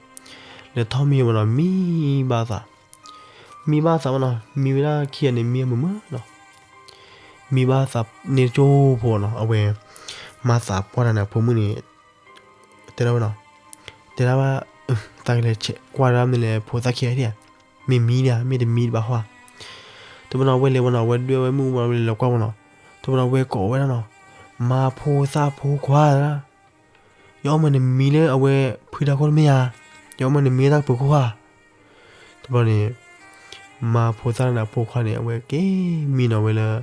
လဲၤထီၣ်မံဝဲနီၤ မံဘၣ်သး, မံဘၣ်သးမနီၤ မံဝဲဒၣ်ခံဂၤန့ၣ် မံအမုာ်မုာ်နီၤ မံဘၣ်သးန့ၣ်တကၠိဖိနီၤ အဝဲ, မၤသးပှၢ်တၢ်န့ၣ်အဖိမုၣ်န့ၣ်, တဲဒၣ်ဝဲနီၤ, တဲဒၣ်ဘၣ်, သးကလဲၤကွၢ်ဒၣ်မနုၤလဲၣ် ဖိသၣ်ခံဂၤဒၣ်, မ့ၢ်မံဒၣ် မ့ၢ်တမံဘၣ်ဟီဧါ, တဘျီနီၤ အဝဲလဲၤဝဲနီၤ အဝဲဒွဲၣ်ဝဲမုၢ်ဝဲ အဝဲလဲၤလီၤကွၢ်ဝဲနီၤ, တဘျီနီၤ အဝဲကိးဝဲဒၣ်နီၤ, မၤဖိသၣ်ဖိခွါဧၢ ယအီၣ်မၢနမံလၢအဝဲဖုတၢ်ခိၣ်တမ့ၢ်ဧါ, ယအီၣ်မၢနမံလၢတၢ်ကပူၤခိၣ်ဧါ, တဘျီန့ၣ်, မၤဖိသၣ်န့ၣ်အဖိခွါန့ၣ် အဝဲက့ၤမံနီၤဝဲလၢ,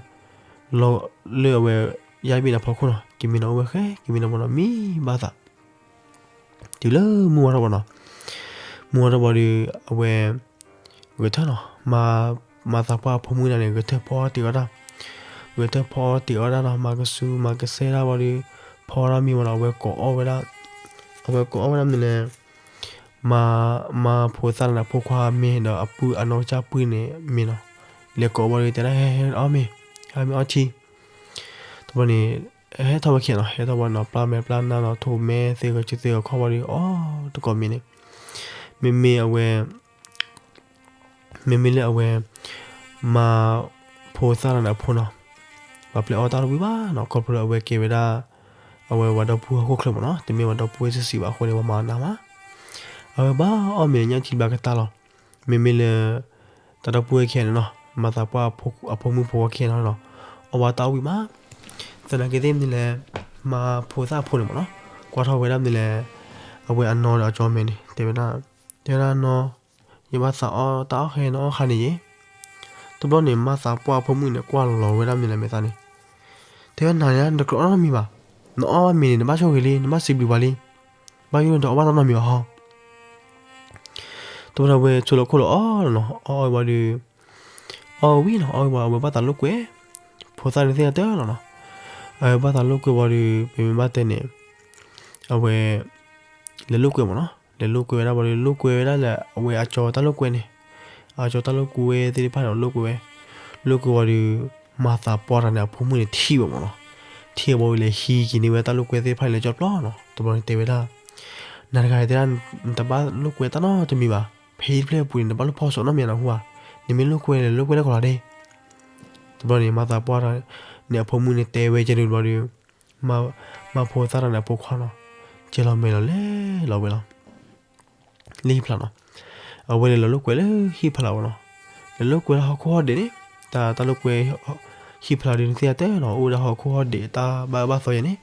လၢအဝဲ, ယၣ်ဘ့ၣ်န့ၣ်အဖီခိၣ်နီၤ က့ၤမံနီၤအိၣ်ဝဲဃဲ က့ၤမံနီၤမနီၤ မံဘၣ်သး တုၤလၢမုၢ်ဝါထီၣ်ဘၣ်နီၤ, မုၢ်ဝါထီၣ်ဘၣ်ဒီး, အဝဲ, ဂဲၤထၢၣ်နီၤ, မၤသးပှၢ်အဖိမုၣ်န့ၣ် ဂဲၤထၢၣ်ဖီအီၣ်တ့ၤအီၣ်တၢ်, ဂဲၤထၢၣ်ဖီအီၣ်တ့ၤအီၣ်တၢ်နီၤ မၤကဆူးမၤကစဲတၢ်ဘၣ်ဒီး, ဖီအီၣ်တၢ်မံဝဲနီၤ အဝဲကိးအီၣ်ဝဲဒၣ်, အဝဲကိးအီၣ်ဝဲဒၣ်မနုၤလဲၣ်, မၤ, မၤဖိသၣ်န့ၣ်အဖိခွါမ့ၢ်ဒီးအပုၢ်အနီၢ်ကစၢ်ပုၢ်န့ၣ်မ့ၢ်နီၤ, လဲၤကိးဘၣ်ဒီးတဲဒၣ် ဟဲဟဲအီၣ်မ့ၤ, ဟဲမ့ၤအီထံ တဘျီန့ၣ်, ဟဲထီၣ်ဝဲခံဂၤနီၤ ဟဲထီၣ်ဝဲနီၤ ပျၢ်မဲာ်ပျၢ်နါနီၤ ထိးမဲသ့ဂဲၤဆၢသ့ဂဲၤခီၣ်ဝံၤဒီး အီၣ်တကိးမံၤန့ၣ်, မ့မ့ၢ်အဝဲ, မ့မ့ၢ်လၢအဝဲ, မၤ, ဖိသၣ်တၢ်န့ၣ်အဖိနီၤ, ပှၤပျဲအီၣ်တၢ်တဝံၤဘၣ်နီၤ ခီဖျိလၢအဝဲကဲဝဲဒၣ်, အဝဲပှၤဒီပုၢ်ဝဲၢ်ဟီၣ်ခိၣ်ချၢမ့ၢ်နီၤ တမ့ၢ်ပှၤဒီပုၢ်ဝဲၢ်စုာ်စုာ်ဘၣ်အဃိန့ၣ် ပှၤမၤအီၣ်နၤမး, အဝဲဘၣ်အီၣ်မ့ၤန့ၣ်ညၣ်ထံဘၣ်ကတၢၢ်လီၤ, မ့မ့ၢ်လၢ တၢ်ဒီပုၢ်ဝဲၢ်ခံဂၤန့ၣ်နီၤ မၤသးပှၢ်အဖိမုၣ်ဖိခွါခံဂၤန့ၣ်နီၤ, အီၣ်ဘၣ်တၢ်အိၣ်ဝံၤမး, သနာ်က့သ့ၣ်မနုၤလဲၣ်, မၤဖိသၣ်အဖိန့ၣ်မ့ၢ်နီၤ, ကွၢ်ထီၣ်ဝဲဒၣ်မနုၤလဲၣ်, အဝဲအနီၢ်ဒီးအကၠီမဲာ်န့ၣ် တဲဝဲဒၣ်, တဲဝဲဒၣ်နီၤ, ယဘၣ်သးအီၣ်တၢ်အီၣ်ဃဲနအီၣ်ဃါန့ၣ်ယဲ, တဘျီန့ၣ် မၤသးပှၢ်အဖိမုၣ်န့ၣ် ကွၢ်လီၤဝဲဒၣ်မနုၤလဲၣ်မဲာ်သးန့ၣ်, တဲဝဲနၤန့ၣ် နတကြၢးအီၣ်နီတမံၤဘၣ်, နအီၣ်ဘၣ်မ့ၤန့ၣ် နဘၣ်ဆိၣ်ဂ့ၤလံ နဘၣ်စံးဘျုးပှၤလံ, ဘၣ်ယိၣ်န့ၣ်ဒီးအီၣ်ဘၣ်တၢ်နီတမံၤဘၣ်ဟီ တဘျီဒီးအဝဲဆိလၢခိၣ်လီၤအီၣ်လီၤနီၤ အီၣ်အီၣ်ဝံၤဒီး, အီၣ်ဝံၤနီၤ အီၣ်ဝံၤဘၣ်အဝဲဘၣ်သးလိာ်ကွဲ, ဖိသၣ်န့ၣ်သ့ၣ်ညါတၢ်လီၤနီၤ, အဝဲဘၣ်သးလိာ်ကွဲဝံၤဒီး ပမ့ၢ်ဘၣ်တဲန့ၣ်, အဝဲ, လဲၤလိာ်ကွဲမ့ၢ်နီၤ လဲၤလိာ်ကွဲဝဲဒၣ်ဘၣ်ဒီး လိာ်ကွဲဝဲဒၣ်လၢအဝဲအကၠီတၢ်လိာ်ကွဲန့ၣ်, အကၠီတၢ်လိာ်ကွဲသ့ၣ်တဖၣ်န့ၣ် လိာ်ကွဲဝဲ, လိာ်ကွဲဝံၤဒီး မၤသးပှၢ်တဂၤန့ၣ် အဖိမုၣ်န့ၣ်ထံၣ်ဝဲမ့ၢ်နီၤ, ထံၣ်ဝဲဘၣ်ဝံၤလဲၤဟံးက့ၤန့ၢ်ဝဲတၢ်လိာ်ကွဲသ့ၣ်တဖၣ်န့ၣ်လၢကၠီပျီနီၤ, တဘျီန့ၣ်တဲဝဲဒၣ်, နၤတဂၤတဲဒၣ်, နတဘၣ်လိာ်ကွဲတၢ်နီတမံၤဘၣ်, ဖဲဟံၣ်တဖျၢၣ်အပူၤန့ၣ် နဘၣ်လိာ်ဖီၣ်စိးနီတမံၤနီၤဟူဧါ, နမ့ၢ်လိာ်ကွဲလဲၤလိာ်ကွဲလၢကီၢ်လီၤဒ့, တဘျီန့ၣ် မၤသးပှၢ်တဂၤန့ၣ် အဖိမုၣ်န့ၣ်တဲဝဲကဲန့ၣ်တဘျီဒီး မါဖိသၣ်တဂၤန့ၣ် အဖိခွါနီၤ, ကဲလီၤမဲာ်လီၤလဲၤလီၤဝဲလီၤ. လၢဟံၣ်ဖျါနီၤ, အဝဲလဲၤလီၤလိာ်ကွဲလၢဟံၣ်ဖျါဝဲနီၤ, လဲၤလိာ်ကွဲလၢဟီၣ်ခိၣ်ဟီၣ်ဒံးန့ၣ်, တၢ်တၢ်လိာ်ကွဲ ဟံၣ်ဖျါဒ်နသ့ၣ်ညါတၢ်နီၤ အိၣ်ဝဲဒၣ်ဟီၣ်ခိၣ်ဟီၣ်ဒံး တၢ်ဘၣ်အၢဘၣ်သီယဲန့ၣ်,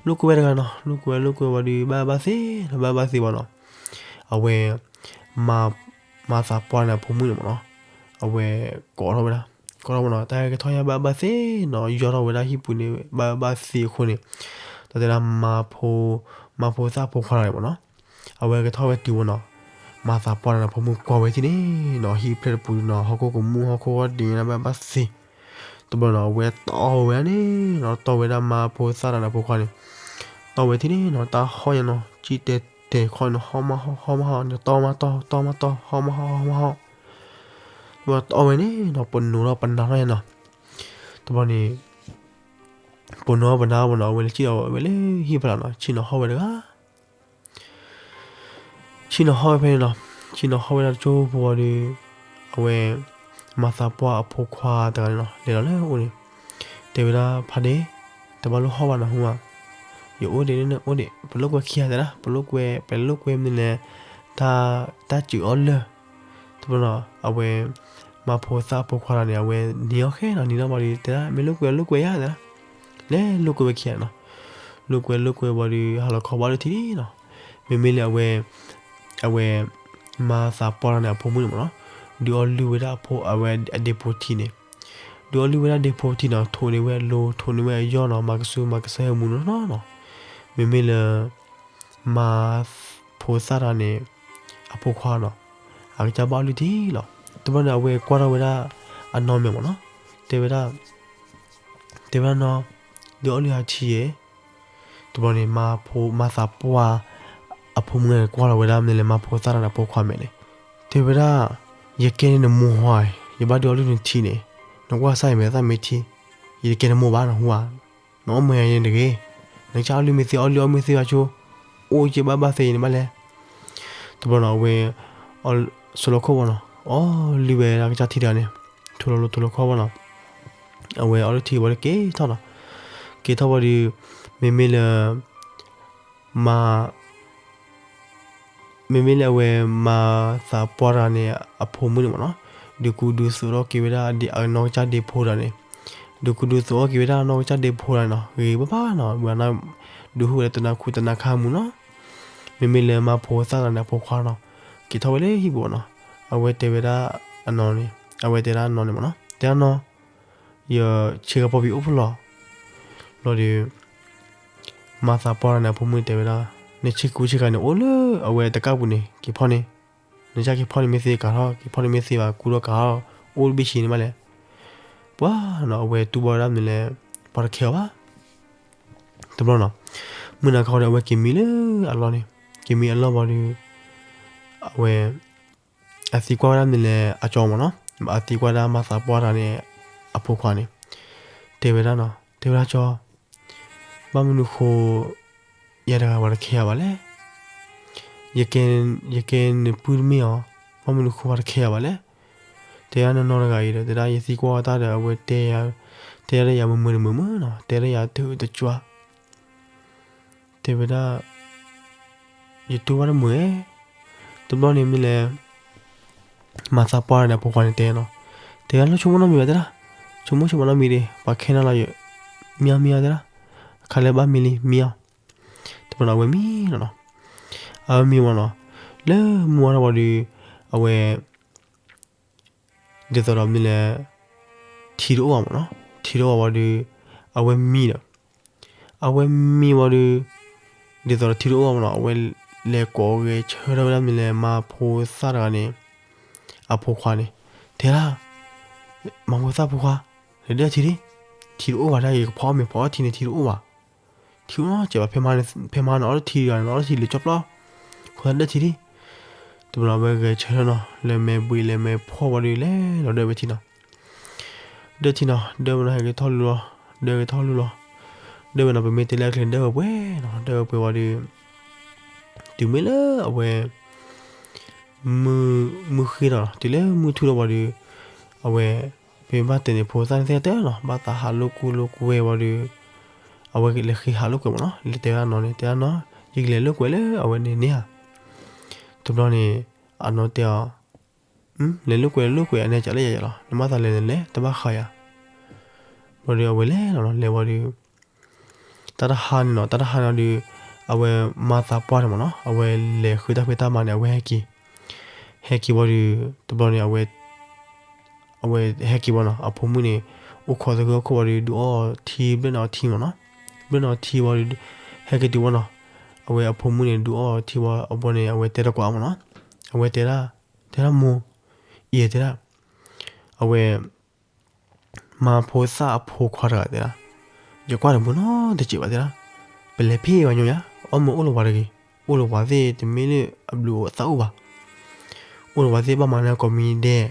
လိာ်ကွဲဝဲတဂၤနီၤ, လိာ်ကွဲလိာ်ကွဲဝံၤဒီး ဘၣ်အၢဘၣ်သီနီၤ, ဘၣ်အၢဘၣ်သီဘၣ်နီၤ, အဝဲ မၤသးပှၢ်န့ၣ်အဖိမုၣ်န့ၣ်မ့ၢ်နီၤ, အဝဲကိးထီၣ်ဝဲဒၣ်, ကိးထီၣ်ဝဲနီၤ တၢ်ကထီၣ်ညါဘၣ်အၢဘၣ်သီနီၤ, ယီၢ်ထီၣ်ဝဲဒၣ်ဟံၣ်ပူၤန့ၣ် ဘၣ်အၢဘၣ်သီအဃိန့ၣ်, တၢ်တဲဒၣ် မါဖိသၣ်ဖိခွါတဂၤန့ၣ်မ့ၢ်နီၤ, အဝဲကထီၣ်ဝဲတုၤဝဲနီၤ, မၤသးပှၢ်န့ၣ်အဖိမုၣ်ကွၢ်ဝဲထံၣ်န့ၣ်နီၤ, ဟံၣ်ဖျၢၣ်တပူၤနီၤ ဟီၣ်ခိၣ်ကမူၣ်ဟီၣ်ခိၣ်ဟီၣ်ဒံးန့ၣ် ဘၣ်အၢဘၣ်သီ, တဘျီနီၤ အဝဲတီၢ်ဝဲန့ၣ်နီၤ, တီၢ်ဝဲဒၣ်မါဖိသၣ်တဂၤန့ၣ်အဖိခွါန့ၣ်, တီၢ်ဝဲထံၣ်န့ၣ်နီၤ တၢ်ဟီၣ်ညါနီၤ ကံၣ်တဲာ်တဲာ်ခီန့ၣ် ဟီၣ်မးဟီၣ် ဟီၣ်မးဟီၣ် နတီၢ်မးတီၢ် တီၢ်မးတီၢ် ဟီၣ်မးဟီၣ် ဟီၣ်မးဟီၣ်, တဘျီတီၢ်ဝဲန့ၣ်နီၤ ပနိးထီၣ်ပနါထီၣ်ညါနီၤ, တဘျီန့ၣ် ပနိးထီၣ်ပနါထီၣ်နီၤ အဝဲလဲၤဆံၣ်ထီၣ်ဝဲလၢဟံၣ်ဖျါနီၤ ဆ့ၣ်နီၤဟီၣ်ဝဲတဂၤ ဆ့ၣ်နီၤဟီၣ်ဝဲဖဲန့ၣ်နီၤ, ဆ့ၣ်နီၤဟီၣ်ဝဲဒၣ်တကၠိဖိဝံၤဒီး အဝဲ မၤသးပှၢ်အဖိခွါတဂၤန့ၣ်နီၤ လဲၤလီၤလၢအအိၣ်န့ၣ်, တဲဝဲဒၣ် ဖါဒ့, တဘၣ်လိၣ်ဟီၣ်ဘၣ်နီၤဟူဧါ, ယအိၣ်ဒံးန့ၣ်အိၣ်ဒံး ပလိာ်ကွဲခံဂၤတဲဒၣ် ပလိာ်ကွဲ ပလိာ်ကွဲမနုၤလဲၣ်, တၢ် တၢ်စူၤအီၣ်လၢၢ်, တဘျီနီၤ အဝဲ မါဖိသၣ်အဖိခွါတဂၤန့ၣ် အဝဲနံၤအီၣ်ဃဲနီၤ နံၤနီၣ်ဘၣ်ဒီး တဲဒၣ် မ့ၢ်လိာ်ကွဲလိာ်ကွဲယါတဲဒၣ်, လဲၤလိာ်ကွဲဝဲခံဂၤနီၤ, လိာ်ကွဲလိာ်ကွဲဝံၤဒီး ဟးလီၤခီဘၣ်လၢထံလီၤနီၤ, မ့မ့ၢ်လၢအဝဲ အဝဲ မၤသးပှၢ်တဂၤန့ၣ် အဖိမုၣ်န့ၣ်မ့ၢ်နီၤ, ဒုးအီၣ်လုၢ်ဝဲဒၣ်အဖိ အဝဲအဒ့ဖိထံန့ၣ်, ဒုးအီၣ်လုၢ်ဝဲဒၣ်ဒ့ဖိထံနီၤ ထိးန့ၢ်ဝဲအလိၤ ထိးန့ၢ်ဝဲအယီၢ်နီၤ မၤကဆူးမၤကဆၢဟဲမူနီၤနီၤနီၤ, မ့မ့ၢ်လၢ မါဖိသၣ်တဂၤန့ၣ် အဖိခွါနီၤ, အကစၢ်ဘၣ်အီၣ်လုၢ်ထံလီၤ, တဘျီန့ၣ် အဝဲကွၢ်ထီၣ်ဝဲဒၣ် အနီၢ်မဲာ်မ့ၢ်နီၤ, တဲဝဲဒၣ် တဲဝဲဒၣ်နီၤ, ဒုးအီၣ်လုၢ်ဟးထံယဲၢ်, တဘျီန့ၣ် မါဖိ မၤသးပှၢ် အဖိမုၣ်န့ၣ် ကွၢ်လီၤဝဲဒၣ်မနုၤလဲၣ် မါဖိသၣ်တဂၤန့ၣ် အဖိခွါမဲာ်န့ၣ်, တဲဝဲဒၣ် ယကဲန့ၣ်နမိၢ်ဟါ, ယဘၣ်ဒုးအီၣ်လုၢ်နထံန့ၣ်, နကွၢ်စၢ်ယမဲာ်သၣ်မ့ၢ်ထံ, ယတကဲနမိၢ်ဘၣ်နဟူဧါ, နအီၣ်မ့ၢ်ယၤန့ၣ်တဂ့ၤ, နကစၢ်အီၣ်လုၢ်မ့ၢ်သ့ အီၣ်လုၢ်အီၣ်မ့ၢ်သ့ဘၣ်ဆိ, အိၣ်က့ဘၣ်ဘၣ်သ့ယဲၢ်န့ၣ်ဘၣ်လဲၣ် တဘျီနီၤ အဝဲ အီၣ် ဆိလၢခိၣ်ဘၣ်နီၤ, အီၣ်လုၢ်ဝဲဒၣ်ကစၢ်ထံတဂၤန့ၣ်, ထူလီၤလိၤထူလီၤခီဘၣ်နီၤ, အဝဲအီၣ်လုၢ်ထံဝံၤလၢက့ၤထီၣ်နီၤ, က့ၤထီၣ်ဝံၤဒီး မ့မ့ၢ်လၢ မါ မ့မ့ၢ်လၢအဝဲမၤသးပှၢ်တဂၤန့ၣ် အဖိမုၣ်န့ၣ်မ့ၢ်နီၤ, ဒုးကူဒုးသိးထီၣ်က့ၤဝဲဒၣ်အနီၢ်ကစၢ်ဒ့ဖိတဂၤန့ၣ်, ဒုးကူဒုးသိးထီၣ်က့ၤဝဲဒၣ်အနီၢ်ကစၢ်ဒ့ဖိတဂၤန့ၣ်နီၤ, ဂ့ၤဘၣ်ဘၣ်နီၤ, ဝဲဒၣ် ဒုးဟူးဝဲလၢတနၤခူတနၤခါမူနီၤ, မ့မ့ၢ်လၢမါဖိသၣ်တဂၤန့ၣ် အဖိခွါနီၤ, က့ၤထီၣ်ဝဲလၢဟံၣ်ပူၤနီၤ, အဝဲတဲဝဲဒၣ်အနီၢ်န့ၣ်, အဝဲတဲဒၣ်အနီၢ်န့ၣ်မ့ၢ်နီၤ, တဲဒၣ်နီၢ်, ယဆ့ကၤပီပံၤအိၣ်ဖှိၣ်လီၤ, ဘျီဒီး မၤသးပှၢ်တဂၤန့ၣ် အဖိမုၣ်န့ၣ်တဲဝဲဒၣ်, နဆ့ကၤအိၣ်ဆ့ကၤန့ၣ်အိၣ်လၢအဝဲတကၣ်ပူၤန့ၣ် က့ၤဖီၣ်န့ၣ်, နကစၢ်က့ၤဖီၣ်န့ၣ်မ့ၢ်သ့ကၤထီၣ်, က့ၤဖီၣ်န့ၣ်မ့ၢ်သ့ဘၣ် ကူထီၣ်ကၤထီၣ်, အိၣ်တဘ့ၣ်ဆံးန့ၣ်ဘၣ်လဲၣ်, ပှၤနီၤ အဝဲတူၢ်ဘၣ်ဝဲဒၣ်မနုၤလဲၣ်, ပှၤတခဲအီၤဘၣ် တဘျီနီၤ, မုၢ်နၤခီဒီး အဝဲက့ၤမံလၢအလီၢ်န့ၣ်, က့ၤမံအလီၢ်ဘၣ်ဒီး အဝဲ အသံကွၢ်ဝဲဒၣ်မနုၤလဲၣ် အကၠီမ့ၢ်နီၤ, အသံကွၢ်ဒၣ်မၤသးပှၢ်တဂၤန့ၣ် အဖိခွါန့ၣ်, တဲဝဲဒၣ်နီၤ, တဲဝဲဒၣ်ကၠီ, ဘၣ်မနုၤဃိ ယၤတဂၤပှၤတခဲယၤဘၣ်လဲၣ်, ယကဲနပုၢ်တမ့ၢ်အီၤ, ဘၣ်မနုၤဃိပှၤတခဲယၤဘၣ်လဲၣ်, တဲဒၣ်နီၢ်နီၢ်တဂၤအံၤဒီး တဲဒၣ်ယသံကွၢ်တၢ်ဒီး အဝဲတဲ တဲဒၣ်ယၤမုာ်မုာ်တမုာ်မုာ်နီၤ, တဲဒၣ်ယၤတဟုးတကွၢ် တဲဝဲဒၣ်, ယတူၢ်ဘၣ်တမုာ်ဧဲ, တဘျီန့ၣ်မ့ၢ်လဲၣ်, မၤသးပှၢ်တဂၤန့ၣ် အဖိခွါန့ၣ်တဲနီၤ, တဲဝဲဒၣ်လၢဆိကမိၣ်နီတမံၤဘၣ်တဲဒၣ်, ဆိကမိၣ်ဆိကမိၣ်နီတမံၤဒီး ပှၤခဲနၤလီၤ, မံအီၤမံအီၤတဲဒၣ်, အခါလၢဘၣ်မံလံ မံအီၤ, တဘျီန့ၣ် အဝဲမံနီၤနီၤ, အဝဲမံမ့ၢ်နီၤ, လၢမုၢ်ဝါထီၣ်ဝံၤဒီး အဝဲ ဒ်သိးဒီးမနုၤလဲၣ်, ထံတအိၣ်ဘၣ်မ့ၢ်နီၤ, ထံတအိၣ်ဘၣ်ဝံၤဒီး အဝဲမံဒီး, အဝဲမံဝံၤဒီး ဒ်သိးဒီးထံတအိၣ်ဘၣ်မ့ၢ်နီၤ, အဝဲလဲၤကိးဂဲၤဆၢထၢၣ်ဝဲဒၣ်မနုၤလဲၣ် မါဖိသၣ်တဂၤန့ၣ် အဖိခွါန့ၣ်, တဲဒၣ်, မါဖိသၣ်ဖိခွါ, လဲၤဒၢထံလံ, ထံတအိၣ်ဘၣ်ဒၣ် ယကဖီအီၣ်မ့ၤဖီအီၣ်ထံန့ၣ် ထံတအိၣ်ဘၣ်, ထံအိၣ်နီတစဲးဘၣ်, ဖဲမါန့ၣ်အီၣ်လၢထံတဂၤန့ၣ် အီၣ်လၢထံလၢကၠီပျီ, ဃု ဖိသၣ်ဒၢထံလံ. တဘျီအဝဲဂဲၤဆၢထၢၣ်နီၤ လဲၤမဲာ်ဘှံးလဲၤမဲာ်ဖှီၣ်ဝံၤဒီး လဲၤလီၤဒၢဝဲထံနီၤ. ဒၢထံနီၤ ဒၢဝဲနီၤ ဟဲက့ၤထီၣ်လူၤလီၤ, ဒၢက့ၤထီၣ်လူၤလီၤ. ဒၢဝဲနီၤ ပမ့ၢ်တဲလၢအချ့ ဒၢဝဲပှဲၤနီၤ, ဒၢဝဲပှဲၤဝံၤဒီး တုၤမ့ၢ်လၢအဝဲ မုၢ်, မုၢ်ဃ့ဒီးနီၤ, တုၤလၢမုၢ်ထူၣ်ဒီးဝံၤဒီး အဝဲ ပမ့ၢ်ဘၣ်တဲန့ၣ် ဖိသၣ်န့ၣ်သ့ၣ်တဲနီၤ ဘၣ်သးဟးလိာ်ကွဲလိာ်ကွဲဝံၤဒီး အဝဲလဲၤဃ့ဟးလိာ်ကွဲမ့ၢ်နီၤ, လဲၤတဲဝဲဒၣ်နီၤန့ၣ် တဲဒၣ်နီၤ ယကလဲၤလိာ်ကွဲလၢအဝဲန့ၣ်န့ၣ်ဧါ. တဘျီန့ၣ် အနီၢ်တဲအီၤ လဲၤလိာ်ကွဲလိာ်ကွဲ အန့ၣ်ကးလၢယၤယၤလီၤ, နမၤသးလဲၤလဲၤ တဘၣ်ဃးယၤ. ဘၣ်ဒီးအဝဲလဲၤလီၤနီၤ, လဲၤဝံၤဒီး တၢ်တဟါန့ၣ်နီၤ, တၢ်တဟါန့ၣ်ဒီး အဝဲမၤသးပှၢ်န့ၣ်မ့ၢ်နီၤ, အဝဲလဲၤဃုတၢ်ဖံးတၢ်မၤန့ၣ် အဝဲဟဲက့ၤ, ဟဲက့ၤဝံၤဒီး တဘျီန့ၣ် အဝဲ အဝဲဟဲက့ၤဝံၤနီၤ, အဖိမုၣ်န့ၣ် အိၣ်ခိးသဂၢၢ်ခိၣ်ဝံၤဒီး ဒုးအီထံ ဘျၢၣ်န့ၣ်အီထံမ့ၢ်နီၤ, ဘျၢၣ်န့ၣ်အီထံဝံၤဒီး ဟဲက့ၤတုၤဝံၤနီၤ, အဝဲအဖိမုၣ်န့ၣ် ဒုးအီထံဝံၤအဘီန့ၣ် အဝဲတဲတကွၢ်မ့ၢ်နီၤ, အဝဲတဲဒၣ်, တဲဒၣ်မိၢ်, အံၤတဲဒၣ်, အဝဲ မၤဖိသၣ်အဖိခွါတဂၤတဲဒၣ်, ယကွၢ်တမုာ်နီတစဲးဘၣ်တဲဒၣ်, ပလဲၤဖဲပှၤညီယါ, အီၣ်မ့ၢ်အိၣ်လၢပှၤတဂ့ၤ, အိၣ်လၢပှၤသ့ၣ်တမ့ၢ်လၢအဘျုးအသးအိၣ်ဘၣ်, အိၣ်လၢပှၤသ့ၣ်ဘၣ်မၤလၢကိးမံၤဒဲး,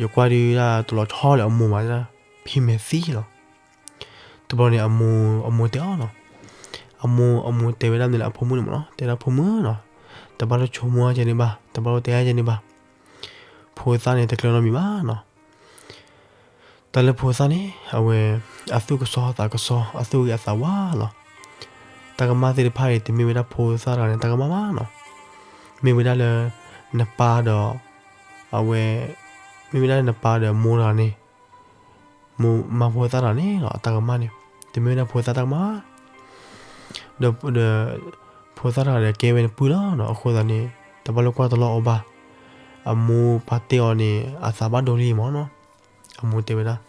ယကွၢ်ဒုးဒၣ်တလီၤဆီလၢအမိၢ်မၤတဲဒၣ်, ဖံးမဲာ်သံလီၤ. တဘျီန့ၣ် အမိၢ်, အမိၢ်တဲအီၤနီၤ, အမိၢ်, အမိၢ်တဲဝဲဒၣ်န့ၣ်လၢအဖိမုၣ်န့ၣ်မ့ၢ်နီၤ, တဲဒၣ်ဖိမုၣ်နီၤ, တဘၣ်လိၣ်ဆိကမိၣ်ကဲန့ၣ်ဘၣ်, တဘၣ်လိၣ်တဲကဲန့ၣ်ဘၣ်, ဖိသၣ်န့ၣ်တကျၢၤနီတမံၤဘၣ်နီၤ. တၢ်လၢဖိသၣ်န့ၣ် အဝဲ အသူၣ်ကစီၤသးကစီၤ အသူၣ်ဂ့ၤအသးဝါလီၤ. တၢ်ကမၣ်သ့ၣ်တဖၣ်အံၤ တမ့ၢ်ဝဲဒၣ်ဖိသၣ်တဂၤန့ၣ် တၢ်ကမၣ်ဘၣ်နီၤ. မ့ၢ်ဝဲဒၣ်လၢ နပၢ်ဒီး အဝဲ မ့ၢ်ဝဲဒၣ်လၢနပၢ်ဒီးမိၢ်တဂၤန့ၣ် မိၢ်မၤဖိသၣ်တဂၤန့ၣ်လီၤ အတၢ်ကမၣ်န့ၣ် တမ့ၢ်ဝဲဒၣ်ဖိသၣ်တၢ်ကမၣ်ဘၣ်. ဒီး ဒီး ဖိသၣ်တဂၤဒီးကဲဝဲနပုၢ်လီၤနီၤ. အဃိသတးန့ၣ် တဘၣ်လိၣ်ကွၢ်တလီအီၤဘၣ်. အမိၢ်ပာ်တ့ၢ်အီၤန့ၣ် အသးဘၣ်ဒိလံမ့ၢ်နီၤ. အမိၢ်တဲဝဲဒၣ်,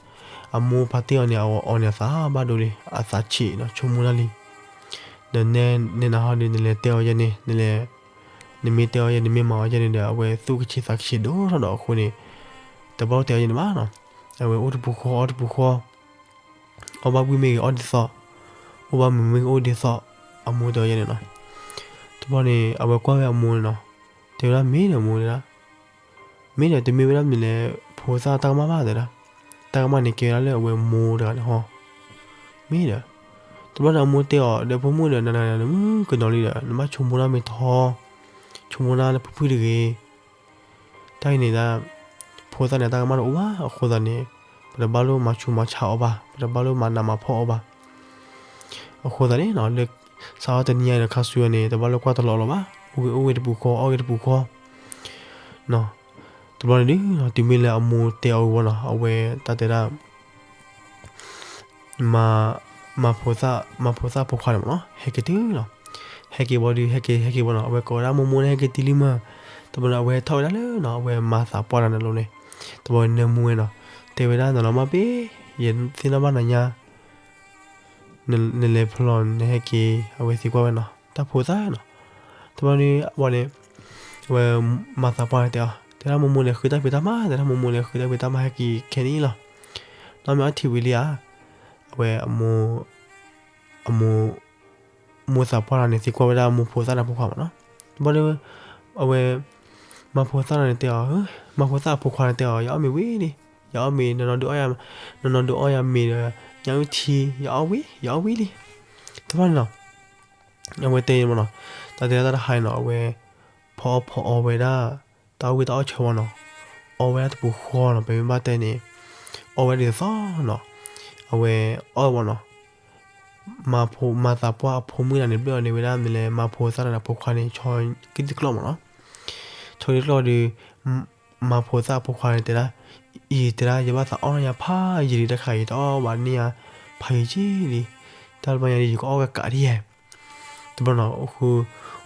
အမိၢ်ပာ်တ့ၢ်အီၤန့ၣ် အအီၤန့ၣ် အသးဘၣ်ဒိလံ, အသးဆံးနီၤ, ဆိကမိၣ်တၢ်လံ. ဒီးနဲနဟီဒီး နလဲၤတဲအီၤယဲန့ၣ်, နလဲၤ, နမ့ၢ်တဲအီၤယဲ နမ့ၢ်မၤအီၤယဲန့ၣ်ဒီး အဝဲသူၣ်ကဆံးသးကဆံးဒိၣ်ထီၣ်ဒီးအဃိန့ၣ် တဘၣ်တဲအီၤယဲန့ၣ်ဘၣ်နီၤ. အဝဲအိၣ်တပူၤဃီ အီၣ်တပူၤဃီ, အီၣ်ဘၣ်ဘှံးမ့ၢ်ဂ့ၤအီၣ်ဒ်သိး, အိၣ်ဘၣ်မုာ်မ့ၢ်ဂ့ၤအိၣ်ဒ်သိး, အမိၢ်တဲအီၤယဲန့ၣ်နီၤ. တဘျီန့ၣ် အဝဲကွၢ်ဝဲအမိၢ်န့ၣ်နီၤ, တဲဝဲဒၣ်မ့ၢ်ဒီးမိၢ်တဲဒၣ် မ့ၢ်ဒီး တမ့ၢ်ဝဲဒၣ်မနုၤလဲၣ် ဖိသၣ်တၢ်ကမၣ်ဘၣ်တဲဒၣ်, တၢ်ကမၣ်န့ၣ်ကဲဝဲဒၣ်လၢအဝဲမိၢ်တဂၤန့ၣ်ဟီ, မ့ၢ်ဒီး, တဘျီန့ၣ်အမိၢ်တဲအီၤ ဒီးဖိမုၣ်ဒီး နနၤနမုၢ်ကနီၤလံဒီး နဘၣ်ဆိကမိၣ်တၢ်မ့ၢ်ထီ, ဆိကမိၣ်တၢ်လၢဖုၣ်ဖုၣ်တဂ့ၤ. တၢ်အံၤန့ၣ်ဒၣ် ဖိသၣ်န့ၣ် တၢ်ကမၣ်တအိၣ်ဘၣ်အဃိသတးန့ၣ် ပတဘၣ်လိၣ်မၤဆူးမၤဆါအီၤဘၣ်, ပတဘၣ်လိၣ်မၤနးမၤဖှီၣ်အီၤဘၣ်. အဃိသတးန့ၣ်နီၤ လၢစးထီၣ်တနံၤညါအံၤဒီးခါဆူညါန့ၣ် တဘၣ်လိၣ်ကွၢ်တလီလီၤဘၣ်, အိၣ်ဂ့ၤအိၣ်ဂ့ၤတပူၤဃီ အီၣ်ဂ့ၤတပူၤဃီ နီၤ. တဘျီန့ၣ်ဒုး တုၤမ့ၢ်လၢအမိၢ်တဲအီၤဝံၤဘၣ်နီၤ အဝဲတၢ်တဲဒၣ် မၤ, မၤဖိသၣ်, မၤဖိသၣ်ဖိခွါန့ၣ်မ့ၢ်နီၤ ဟဲက့ၤတုၤလီၤ. ဟဲက့ၤဝံၤဒီး ဟဲက့ၤ ဟဲက့ၤဝံၤနီၤ အဝဲကိးဝဲဒၣ်မိၢ်မိၢ်န့ၣ် ဟဲက့ၤတုၤလံမး. တဘျီန့ၣ် အဝဲထီၣ်ဝဲဒၣ်လၢနီၤ အဝဲမၤသးပှၢ်တဂၤန့ၣ်အလိၤန့ၣ် တဘျီန့ၣ်နၢမူဝဲနီၤ တဲဝဲဒၣ် နလီၤမၢ်ပ့ၢ် ယသ့ၣ်နီၣ်ဘၣ်နၤညါ နလဲၤဖျီ နဟဲက့ၤ အဝဲသံကွၢ်ဝဲနီၤ တၢ်ဖိသၣ်နီၤ. တဘျီန့ၣ် အဝဲန့ၣ် အဝဲမၤသးပှၢ်န့ၣ်တဲအီၤ တဲဒၣ်မိၢ်မိၢ်လဲၤဃုတၢ်ဖံးတၢ်မၤ တဲဒၣ်မိၢ်မိၢ်လဲၤဃုတၢ်ဖံးတၢ်မၤ ဟဲက့ၤခဲန့ၣ်လီၤ. နီၢ်မ့ၢ်အီၣ်ထံဝံၤလံဧါ. အဝဲအမိၢ် အမိၢ် မိၢ်သးပှၢ်တဂၤန့ၣ် သံကွၢ်ဝဲဒၣ်မိၢ်ဖိသၣ်တၢ်ဖိခွါမ့ၢ်နီၤ. တဘျီဒီး အဝဲ မၤဖိသၣ်တဂၤန့ၣ်တဲအီၤ မၤဖိသၣ်အဖိခွါန့ၣ်တဲအီၤ ယအီၣ်မ့ၤဝံၤလံ, ယအီၣ်မ့ၤ နနီၢ်ဒုးအီၣ်ယၤ, နနီၢ်ဒုးအီၣ်ယၤမ့ၤဒီး ညၣ်အုၣ်ထံ ယအီၣ်ဝံၤ ယအီၣ်ဝံၤလံ. တဘျီန့ၣ်နီၤ အဝဲတဲမ့ၢ်နီၤ တၢ်တဲဒၣ်တၢ်တဟါအံၤနီၤ အဝဲ ဖီအီၣ်ဖီအီဝဲဒၣ် တၢ်အီၣ်ဝံၣ်တၢ်အီၣ်ဆၢဝဲနီၤ အီဝဲဒၣ်တပူၤဃီနီၤ ပမ့ၢ်ဘၣ်တဲန့ၣ် အီဝဲဒၣ်ဒ်သိးနီၤ အဝဲအီၣ်ဝဲနီၤ မၤဖိ မၤသးပှၢ်အဖိမုၣ်တဂၤန့ၣ် ဘျၢၣ်အီၤန့ၢ်ဝဲဒၣ်မ့ၢ်လဲၣ် မၤဖိသၣ်တဂၤန့ၣ် အဖိခွါန့ၣ် ဆီကံၢ်တကျီၢ်မ့ၢ်နီၤ. ဆီကံၢ်တကျီၢ်ဒီး မၤဖိသၣ်အဖိခွါန့ၣ်တဲဒၣ် အံၤတဲဒၣ် ယဘၣ်သးအီၣ်ယၤဖးယံာ်လံ တၢ်ခါအံၤ တအီၣ်ဘၣ်န့ၢ်ယၤဖးယံာ်က့လံ. တၢ်တဘျီညါဒီး ယကအီၣ်ကကးဒ်ယဲ တဘျီနီၤ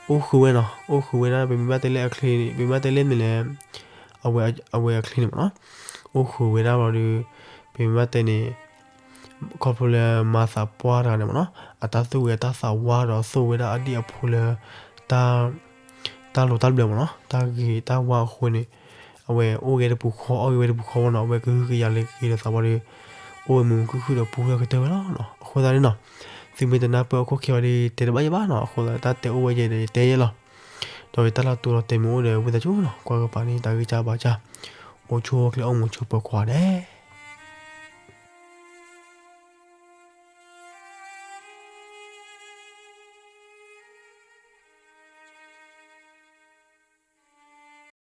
အိၣ်ဃုဝဲနီၤ အိၣ်ဃုဝဲဒၣ် ပမ့ၢ်ဘၣ်တဲလၢအချ့ ပမ့ၢ်ဘၣ်တဲလၢမ့ၢ်လဲၣ် အဝဲအချ့န့ၣ်မ့ၢ်နီၤ အိၣ်ဃုဝဲဒၣ်ဘျီဒီး ပမ့ၢ်ဘၣ်တဲန့ၣ် ခီဖျိလၢမၤသးပှၢ်တဂၤန့ၣ်မ့ၢ်နီၤ အတၢ်သူၣ်ဝဲအတၢ်သးဝါဒီးသိၣ်ဝဲဒၣ်အဒံၣ်အဖိလၢ တၢ် တၢ်လိၤတၢ်ဘျၢမ့ၢ်နီၤ တၢ်ဂ့ၤတၢ်ဝါအဃိန့ၣ် အဝဲအိၣ်ဂဲၤတပူၤဃီ အီၣ်ဂ့ၤဝဲတပူၤဃီဝဲနီၤ အဝဲကဟုကယာ်လၢကဂ့ၤဒီးသးဝါဒီး အိၣ်ဝဲမုာ်မုာ်ခုၣ်ခုၣ်ဒီးပူၤဖျဲးကတၢၢ်ဝဲလီၤ. အဃိသတးန့ၣ်နီၤ သုမ့ၢ်တနၢ်ပၢၢ်အခိၣ်ခံဘၣ်ဒီး တဲတဘၣ်ယဲဘၣ်နီၤ အဃိသတး တၢ်တဲအိၣ်ဝဲယဲဒီး ယတဲယဲလီၤ. ဒီးဝံၤတၢ်လၢတိၤလီၤတဲာ်မ့ၢ်အိၣ်ဒီး ဝံသးစူၤနီၤ ကွၢ်ကပၤန့ၣ် တၢ်ဂံၢ်စၢ်ဘါစၢ် အိၣ်ဆူၣ်အိၣ်ချ့အိၣ်မုာ်ဆိးပၢၤကိးဂၤဒဲး.